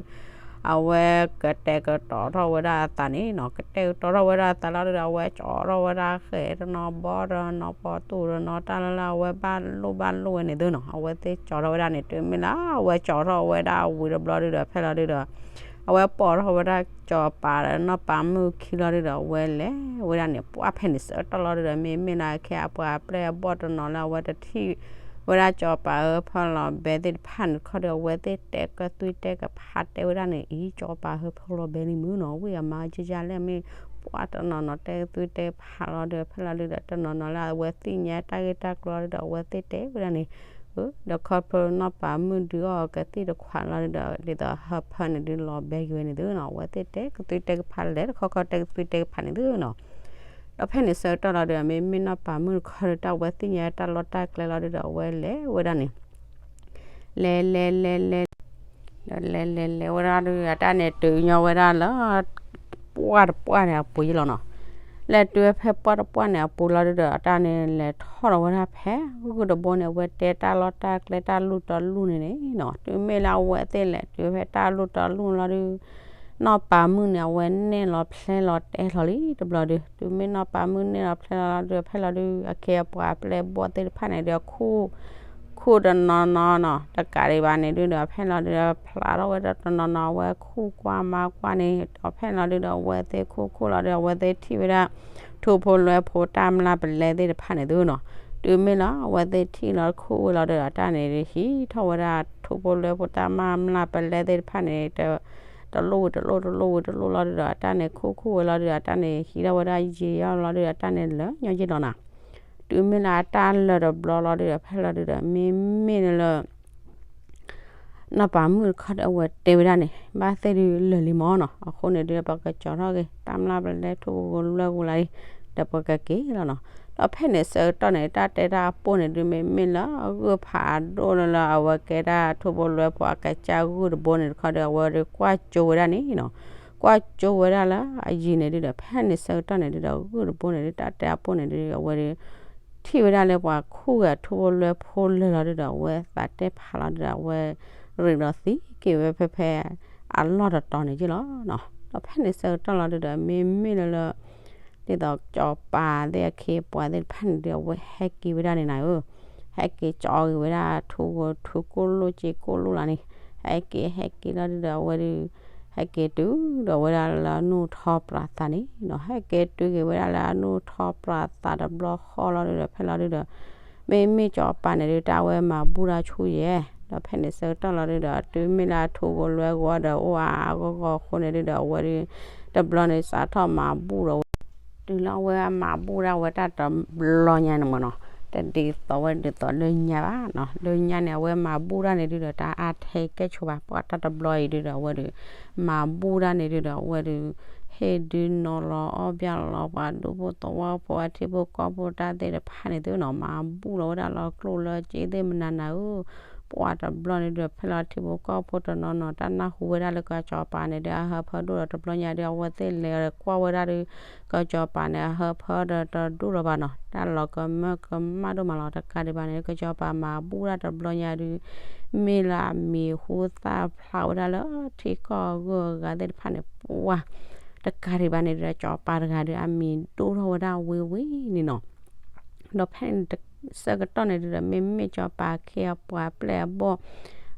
အဝဲကတဲာ်ကတီၤထီၣ်ဝဲဒၣ်အသးန့ၣ်နီၤ, ကတဲာ်ကတီၤထီၣ်ဝဲဒၣ်အသးလီၤဒုဒီး အဝဲကၠီထီၣ်ဝဲဒၣ်ဃဲးတနီၤဘီတနီၤပီတူၢ်တနီၤ တၢ်လၢလၢအဝဲဘၣ်လိၣ်ဘၣ်လိၣ်ဝဲန့ၣ်သုနီၤ, အဝဲသ့ၣ်ကၠီထီၣ်ဝဲဒၣ်န့ၣ် တုၤမ့ၢ်လၢအဝဲကၠီထီၣ်ဝဲဒၣ်ဝံၤတဘျီဒုဒီး ဖဲလီၤဒုဒီး အဝဲပိာ်ထီၣ်ဝဲဒၣ်စီၤပၤဒီးနီၢ်ပၤမုၣ်ခံလီၤဒုဒီး အဝဲလဲၤဝဲဒၣ်န့ၣ် ပှၢ်ဖဲန့ၣ်ဆၢကတီၢ်လီၤဒုဒီး မ့မ့ၢ်လၢအခ့အပှၤအပျဲၢ်အဘီၣ်တနီၤလၢအဝဲတထံၣ်ဝဲဒၣ်စီၤပၤအၢဖီလာ်ဘဲသ့ၣ်တဖၣ်န့ၣ်တခီဒီး အဝဲသ့ၣ်တဲကသွံတဲကဖးတဲဝဲဒၣ်န့ၣ် အံၤ စီၤပၤအၢဖီလာ်ဘဲန့ၣ်မုၢ်နီၤ ဝံၢ်အမါကယၢ်လဲၣ်မ့ၢ် ပှၢ်တနီၤနီၤတဲကသွံတဲကဖးလီၤဒုဒီး ဖဲလီၤဒုဒီး တနီၤနီၤလၢအဝဲသ့ၣ်ညါတၢ်ဂ့ၢ်တၢ်ကျိၤလီၤဒုဒီး အဝဲသ့ၣ်တဲဝဲဒၣ်န့ၣ် ဒီးခီဖျိနီၢ်ပၤမုၣ်ဒုးအီၣ်ကသံၣ်တခွးလီၤဒုဒီး ဒ်သိးဟၢဖၢန့ၣ်ဒုးလီၤဘဲက့ၤဝဲန့ၣ်သုနီၤ အဝဲသ့ၣ်တဲကသွံတဲကဖးလဲၤတခီခီတဲကသွံတဲကဖးန့ၣ်သုနီၤ ဒီးဖဲန့ၣ်ဆၢကတီၢ်လီၤဒုဒီး မ့မ့ၢ်နီၢ်ပၤမုၣ်တခီဒီး တၢ်ဝဲသ့ၣ်ညါတၢ်လီၢ်တၢ်ကျဲလီၤဒုဒီး အဝဲလဲၤဝဲဒၣ်န့ၣ် လဲၤလဲၤလဲၤလဲၤ ဒီးလဲၤလဲၤလဲၤဝဲဒၣ်ဒုဒီး အတၢ်န့ၣ်တုၤညီဝဲဒၣ်လၢ ပှၢ်တပှၢ်န့ၣ်အပူၤယံလီၤနီၤ လဲၤတုၤဝဲဖဲပှၢ်တပှၢ်န့ၣ်အပူၤလီၤဒုဒီး အတၢ်န့ၣ်လဲၤထီၣ်ဒီးဝဲဒၣ်ဖဲ ဂုၢ်တဘိန့ၣ် အဝဲတဲတၢ်လီၢ်တၢ်ကျဲတၢ်လူၢ်တလူၢ်န့ၣ်န့ၣ်နီၤ တုၤမ့ၢ်လၢအဝဲသ့ၣ်လဲၤတုၤဖဲတၢ်လူၢ်တလူၢ်လီၤဒု နီၢ်ပၤမုၣ်န့ၣ် အဝဲနဲၣ်လီၤဖျဲလီၤတဲလီၤလံတဘျီဒု တုၤမ့ၢ်နီၢ်ပၤမုၣ်နဲၣ်လီၤဖျဲလီၤဒု ဖဲလီၤဒု အခ့အပှၤအပျဲၢ်ဘီၣ်သ့ၣ်တဖၣ်န့ၣ်ဒု ခူၣ် ခူၣ်တနီၤနီၤနီၤ တကးဒံးဘၣ်န့ၣ်ဒုဒီး ဖဲလီၤဒု ဖျါထီၣ်ဝဲဒၣ်တနီၤနီၤ အဝဲခူၣ်ကွၢ်မါကွၢ်န့ၣ် ဒီးဖဲလီၤဒုဒီး အဝဲသ့ၣ်ခူၣ်ခူၣ်လီၤဒု အဝဲသ့ၣ်ထံၣ်ဝဲဒၣ် ထူဖိလွဲဖိတၢ်မျၢ်ပလဲသ့ၣ်တဖၣ်န့ၣ်သုနီၤ တုၤမ့ၢ်လီၤ အဝဲသ့ၣ်ထံၣ်လီၤခူၣ်ဝဲလီၤဒုဒီး အတၢ်န့ၣ်ဒု ဟံးထီၣ်ဝဲဒၣ် ထူဖိလွဲဖိတၢ်မျၢ်ပလဲသ့ၣ်တဖၣ်န့ၣ် တလိၣ်ဝံၤတလိၣ် တလိၣ်ဝံၤတလိၣ်လီၤဒုဒီး အတၢ်န့ၣ်ခူၣ်ခူၣ်ဝဲလီၤဒုဒီး အတၢ်န့ၣ် ဟံးထီၣ်ဝဲဒၣ်ယံာ်ယီၣ်လီၤဒုဒီး အတၢ်န့ၣ်လၢာ်ညီယံာ်လီၤနီၤ တုၤမ့ၢ်လၢအတၢ်လၢာ်တဘျီလီၤဒုဒီး ဖဲလီၤဒုဒီး မ့မ့ၢ်လၢ နီၢ်ပၤမုၣ်တခီဒီး အဝဲတဲဝဲဒၣ်န့ၣ် ဘၣ်သ့ၣ်ဒုလၢာ်လံမၢ်နီၤ အဃိန့ၣ်ဒု ပကကၠီထီၣ်က့ၤ တၢ်မျၢ်ပလဲထူဖိလွဲဖိလၢာ်လံ ဒီးပကက့ၤလီၤနီၤ ဒီးဖဲန့ၣ်ဆၢကတီၢ်န့ၣ် တၢ်တဲတၢ်အပိၢ်န့ၣ်ဒု မ့မ့ၢ်လၢဂုၢ်ဖးဒိၣ်လၢလၢအဝဲကဲဒၣ်ထူဖိလွဲဖိအကစၢ်ဂုၢ်တဘိန့ၣ်တခီဒီး အဝဲဒုကွၢ်ကၠိဝဲဒၣ်န့ၣ်နီၤ ကွၢ်ကၠိဝဲဒၣ်လၢအယံၤန့ၣ်ဒုဒီး ဖဲန့ၣ်ဆၢကတီၢ်န့ၣ်ဒုဒီး ဂုၢ်တဘိန့ၣ်ဒု တၢ်တဲအပိၢ်န့ၣ်ဒု အဝဲဒု ထံၣ်ဝဲဒၣ်လၢပှၤခူၣ်ဝဲအထူဖိလွဲဖိလၢာ်လီၤဒုဒီး အဝဲသးတဲဖးလီၤဒုဒီး အဝဲရ့းဒီးသံက့ၤဝဲဖဲဖဲ အလီၢ်တတီၤန့ၣ်က့လီၤနီၤ. ဒီးဖဲန့ၣ်ဆၢကတီၢ်လီၤဒုဒီး မ့မ့ၢ်လၢလၢ ဒ်သိးစီၤပၤသ့ၣ်အခ့အပှၤသ့ၣ်တဖၣ်န့ၣ်ဒုး အဝဲဟဲက့ၤဝဲဒၣ်န့ၣ်နၤဧၢ, ဟဲက့ၤကၠီဂ့ၤဝဲဒၣ်ထူဂီၤထူကိၣ်လိၣ်စ့ကိၣ်လိၣ်လီၤန့ၣ်, ဟဲက့ၤဟဲက့ၤလီၤဒုဒီး အဝဲဒုး ဟဲက့ၤတုၤဒီးဝဲဒၣ်လၢအနိၣ်ထီပြးသးန့ၣ်နီၤ, ဟဲက့ၤတုၤက့ၤဝဲဒၣ်လၢအနိၣ်ထီပြးသးတဘျီဃီလီၤဒုဒီး ဖဲလီၤဒုဒီး မ့မ့ၢ်စီၤပၤန့ၣ်ဒုး တၢ်ဝဲမၤဘူၣ်တၢ်ဆူၣ်ယဲ, ဒီးဖဲန့ၣ်ဆၢကတီၢ်လီၤဒုဒီး တုၤမ့ၢ်လၢအထူဂီၤလွဲဂီၤဒီး အိၣ်အါအါဂီၢ်ဂီၢ်အဃိန့ၣ်ဒုဒီး အဝဲဒုး တဘျီန့ၣ် စးထီၣ်မၤဘူၣ်ဒီးဝဲ တုၤလၢအဝဲအမၤဘူၣ်ဒၣ်ဝဲတၢ်တဘျီညါန့ၣ်မ့ၢ်နီၤ, တဒ်သိးဝဲဒ်သိးလၢညါဘၣ်နီၤ, လၢညါန့ၣ် အဝဲမၤဘူၣ်တၢ်န့ၣ်ဒုဒီး တၢ်အါထဲကဲဆိဘၣ်, ပှၤတၢ်တဘျီအံၤဒုဒီး အဝဲဒုး မၤဘူၣ်တၢ်န့ၣ်ဒုဒီး အဝဲဒုး ဟ့ၣ်ဒုးနီၤလီၤအီၣ်ဘၣ်လီၤ ပှၤဒူဖိသဝီဖိ အထံဖိကီၢ်ဖိတၢ်သ့ၣ်တဖၣ်န့ၣ်သုနီၤ, မၤဘူၣ်လီၤဝဲဒၣ်လီၤကျိၣ်လၢစ့သ့ၣ်မနၤနၤဧၢ, ပှၤတဘျီန့ၣ်ဒုဒီး ဖဲလီၤထံဖိကီၢ်ဖိတနီၤနီၤ တၢ်နၢ်ဟူဝဲဒၣ်လၢကစီၤပၤန့ၣ်ဒုး အဟၢဖၢဒိၣ်ဒီး တဘျီညါဒုး အဝဲသ့ၣ်လဲၤကွၢ်ဝဲဒၣ်ဒုး ကစီၤပၤန့ၣ် အဟၢဖၢဒီးတဒိၣ်လၢၤဘၣ်နီၤ, တၢ်လီၤကမၢကမၣ်ဒိၣ်မးလီၤ, တကးဒံးဘၣ်န့ၣ် ကစီၤပၤမၤဘူၣ်ဒၣ်တဘျီညါဒုး မ့ၢ်လၢအမံၤဟူသၣ်ဖျါဝဲဒၣ်လၢထံကီၢ်အဂုၤအဂၤသ့ၣ်တဖၣ်န့ၣ် ပှၤ တကးဒံးဘၣ်န့ၣ်ဒုး စီၤပၤတဂၤဒုး အမံၤဒိၣ်ထီၣ်ဝဲဒၣ်ဝံၤဝံၤန့ၣ်နီၤ, ဒီးဖဲန့ၣ်ဆၢကတီၢ်န့ၣ်ဒုးဒီး မ့မ့ၢ်စီၤပၤအခ့အပှၤပျဲၢ်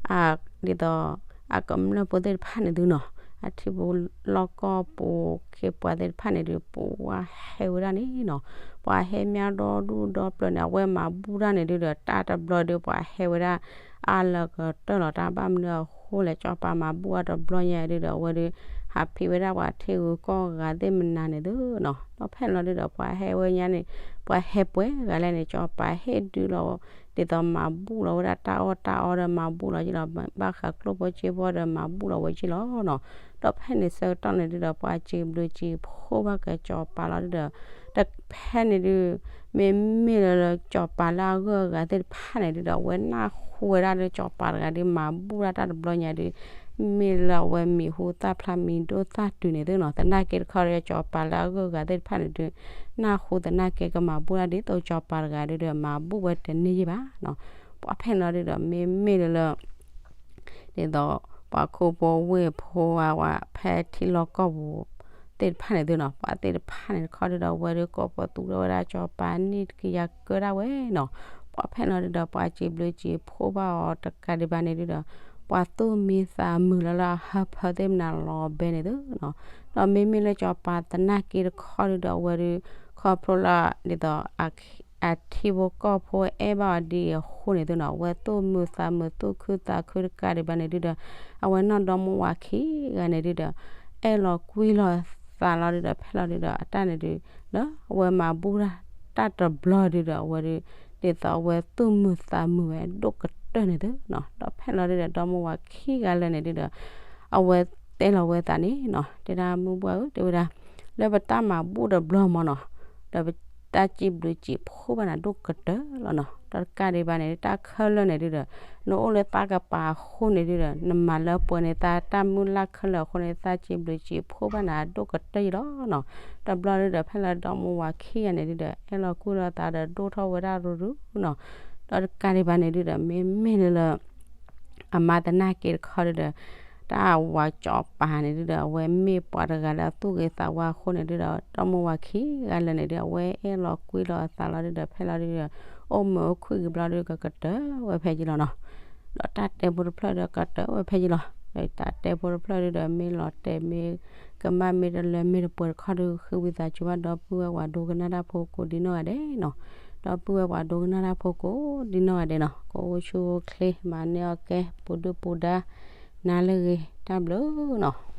အဘီၣ် ဒ်သိး အကမျၢၢ်ဖိသ့ၣ်တဖၣ်န့ၣ်သုနီၤ, အထံဖိလီၢ်ကီၢ်ဖိအခ့အပှၤသ့ၣ်တဖၣ်န့ၣ်ဒုး ပှၤဟဲဝဲဒၣ်န့ၣ်နီၤ, ပှၤဟဲမးဒီဒူၣ်ဒီပျၢၤန့ၣ် အဝဲမၤဘူၣ်တၢ်န့ၣ်ဒုးဒီး တၢ်တဘျီဒုး ပှၤဟဲဝဲဒၣ် အါလၢကတၢၢ်လီၤ, တၢ်ဘၣ်မနုၤအဃိလဲၣ် စီၤပၤမၤဘူၣ်အတဘျီညါဒုးဒီး အဝဲဒုး ဟးဖံးဝဲဒၣ်ပှၤထံဂုၤကီၢ်ဂၤသ့ၣ်မနၤန့ၣ်သုနီၤ, ဒီးဖဲန့ၣ်လီၤဒုးဒီး ပှၤဟဲဝဲညါန့ၣ် ပှၤဟဲပှဲၤဂၤလဲၣ်န့ၣ် စီၤပၤဟ့ၣ်ဒုးလီၤ ဒ်သိးမၤဘူၣ်လီၤဝဲဒၣ်တၢ်အီၣ်တၢ်အီဒီးမၤဘူၣ်လီၤက့လီၤ, ဘၣ်ဃးကျိၣ်ဖိစ့ဖိဒီးမၤဘူၣ်လီၤဝဲက့လီၤနီၤ, ဒီးဖဲန့ၣ်ဆၢကတီၢ်န့ၣ်ဒုးဒီး ပှၤစံးဘျုးစံးဖှိၣ်ဘၣ်ကစီၤပၤလီၤဒုးဒီး တဖဲန့ၣ်ဒုး မ့မ့ၢ်လၢလၢစီၤပၤလၢအဂုၤအဂၤသ့ၣ်တဖၣ်န့ၣ်ဒုးဒီး အဝဲနၢ်ဟူဝဲဒၣ်လၢစီၤပၤတဂၤဒုး မၤဘူၣ်ဒၣ်တၢ်တဘျီညါဒုး မ့ၢ်လၢအဝဲမံၤဟူသၣ်ဖျါမံၤဒိၣ်သၣ်တုၤန့ၣ်သုနီၤ, သနာ်က့တခီဒီး စီၤပၤလၢအဂုၤအဂၤသ့ၣ်တဖၣ်န့ၣ်ဒုး နၢ်ဟူသနာ်က့ကမၤဘူၣ်ဒၣ်ဒ်သိးစီၤပၤတဂၤဒုးဒီး မၤဘူၣ်ဝဲတန့ၢ်ယံၣ်ဘၣ်နီၤ, ပှၤဖဲန့ၣ်လီၤဒုးဒီး မ့မ့ၢ်လၢလၢ ဒ်သိး ပှၤခိၣ်ဖိဝ့ၢ်ဖိဝဲ ဖဲထံလီၢ်ကီၢ်ပူၤသ့ၣ်တဖၣ်န့ၣ်သုနီၤ, ပှၤသ့ၣ်တဖၣ်န့ၣ်တခီဒုးဒီး အဝဲဒုးကိးပသူထီၣ်ဝဲဒၣ်စီၤပၤန့ၣ် တကယၤကၢဒၣ်ဝဲနီၤ, ပှၤဖဲန့ၣ်လီၤဒုးဒီး ပှၤစံးဘျုးစံးဖှိၣ်ဘၣ်အီၤတကးဒံးဘၣ်န့ၣ်ဒုးဒီး ပှၤသူၣ်မံသးမုာ်လၢလၢအဟၢဖၢသ့ၣ်မနၤလီၤဘဲန့ၣ်သုနီၤ, ဒီးမ့မ့ၢ်လၢစီၤပၤသနာ်က့တခီဒုးဒီး အဝဲဒုး ခီဖျိလၢ ဒ်သိး အထံဖိကီၢ်ဖိအဲၣ်ဘၣ်အီၤဒ်အံၤအဃိန့ၣ်သုနီၤ, အဝဲသူၣ်မုာ်သးမုာ်သူၣ်ခုသးခုတကးဒံးဘၣ်န့ၣ်ဒုးဒီး အဝဲနီၢ်ဒီမါဝၤခံဂၤန့ၣ်ဒုးဒီး အဲၣ်လီၤကွံလီၤသးလီၤဒုးဒီး ဖဲလီၤဒုးဒီး အတၢ်န့ၣ်ဒုး လၢအဝဲမၤဘူၣ်တၢ်တဘျီဒုးဒီး အဝဲဒုး ဒ်သိးအဝဲသူၣ်မုာ်သးမုာ်ဝဲဒိၣ်ကတၢၢ်န့ၣ်သုနီၤ, ဒီးဖဲလီၤဒုးဒီး ဒီမါဝၤခံဂၤလၢာ်န့ၣ်ဒုးဒီး အဝဲတဲလီၤဝဲသးန့ၣ်နီၤ, တဲဒၣ်မုၢ်ဘှၢ်ဧၢ တဲဝဲဒၣ် လၢပတၢ်မၤဘူၣ်တဘျီမ့ၢ်နီၤ, ဒီးပတၢ်စံးဘျုးစံးဖှိၣ်ဘၣ်နၤဒိၣ်ကတၢၢ်လီၤနီၤ, ဒီးတကးဒံးဘၣ်န့ၣ် တၢ်ခဲလၢာ်န့ၣ်ဒုးဒီး နအိၣ်လၢသးကပၤအဃိန့ၣ်ဒုးဒီး နမၤလၢပှဲၤန့ၢ်သးတၢ်မုၢ်လၢ်ခဲလၢာ်အဃိန့ၣ် သးစံးဘျုးစံးဖှိၣ်ဘၣ်နၤဒိၣ်ကတၢၢ်ယံၤလီၤနီၤ, တဘျီဒုးဒီး ဖဲလၢဒီမါဝၤခံဂၤန့ၣ်ဒုးဒီး အဲၣ်လီၤကွံလီၤသးဒီးဒိၣ်ထီၣ်ဝဲဒၣ်ရူၤရူၤနီၤ, ဒီးတကးဒံးဘၣ်န့ၣ်ဒုးဒီး မ့မ့ၢ်လၢလၢ အမါသနာ်က့တခီဒုးဒီး တၢ်ဝၤစီၤပၤန့ၣ်ဒုးဒီး အဝဲမ့ၢ်ပှၤတဂၤလၢအသူၣ်ဂ့ၤသးဝါအဃိန့ၣ်ဒုးဒီး ဒီမါဝၤခံဂၤလၢာ်န့ၣ်ဒုး အဝဲအဲၣ်လီၤကွံလီၤအသးလီၤဒုးဒီး ဖဲလီၤဒုးဒီး အိၣ်မုာ်အိၣ်ခုၣ်ကဘျီဒုးကကတၢၢ်ဝဲဖဲယံၤလီၤနီၤ, ဒီးတၢ်တဲဖိတဖျၢၣ်ဒုးကတၢၢ်ဝဲဖဲယံၤလီၤ, ဒီးတၢ်တဲဖိတဖျၢၣ်ဒုးဒီး မ့ၢ်လီၤတဲာ်မ့ၢ်ကမၣ်မ့ၢ်တလၢမ့ၢ်တပှဲၤတခီဒုး ဃ့ဝံသးစူၤဘၣ်ဒီပုၢ်ဝဲၢ်ပှၤဒိကနၣ်တၢ်ဖိကိးဒ်နီၢ်ဂၤဒဲးနီၤ, ဒီပုၢ်ဝဲၢ်ပှၤဒိကနၣ်တၢ်ဖိကိးဒ်နီၢ်ဂၤဒဲးနီၤ, ကအိၣ်ဆူၣ်အိၣ်ချ့ မၤန့ၢ်အီၣ်ကဲ ပူၤဒုၣ်ပူၤဒါ နၤလၢအဂ့ၤ တၢ်ဘျုးနီၤ.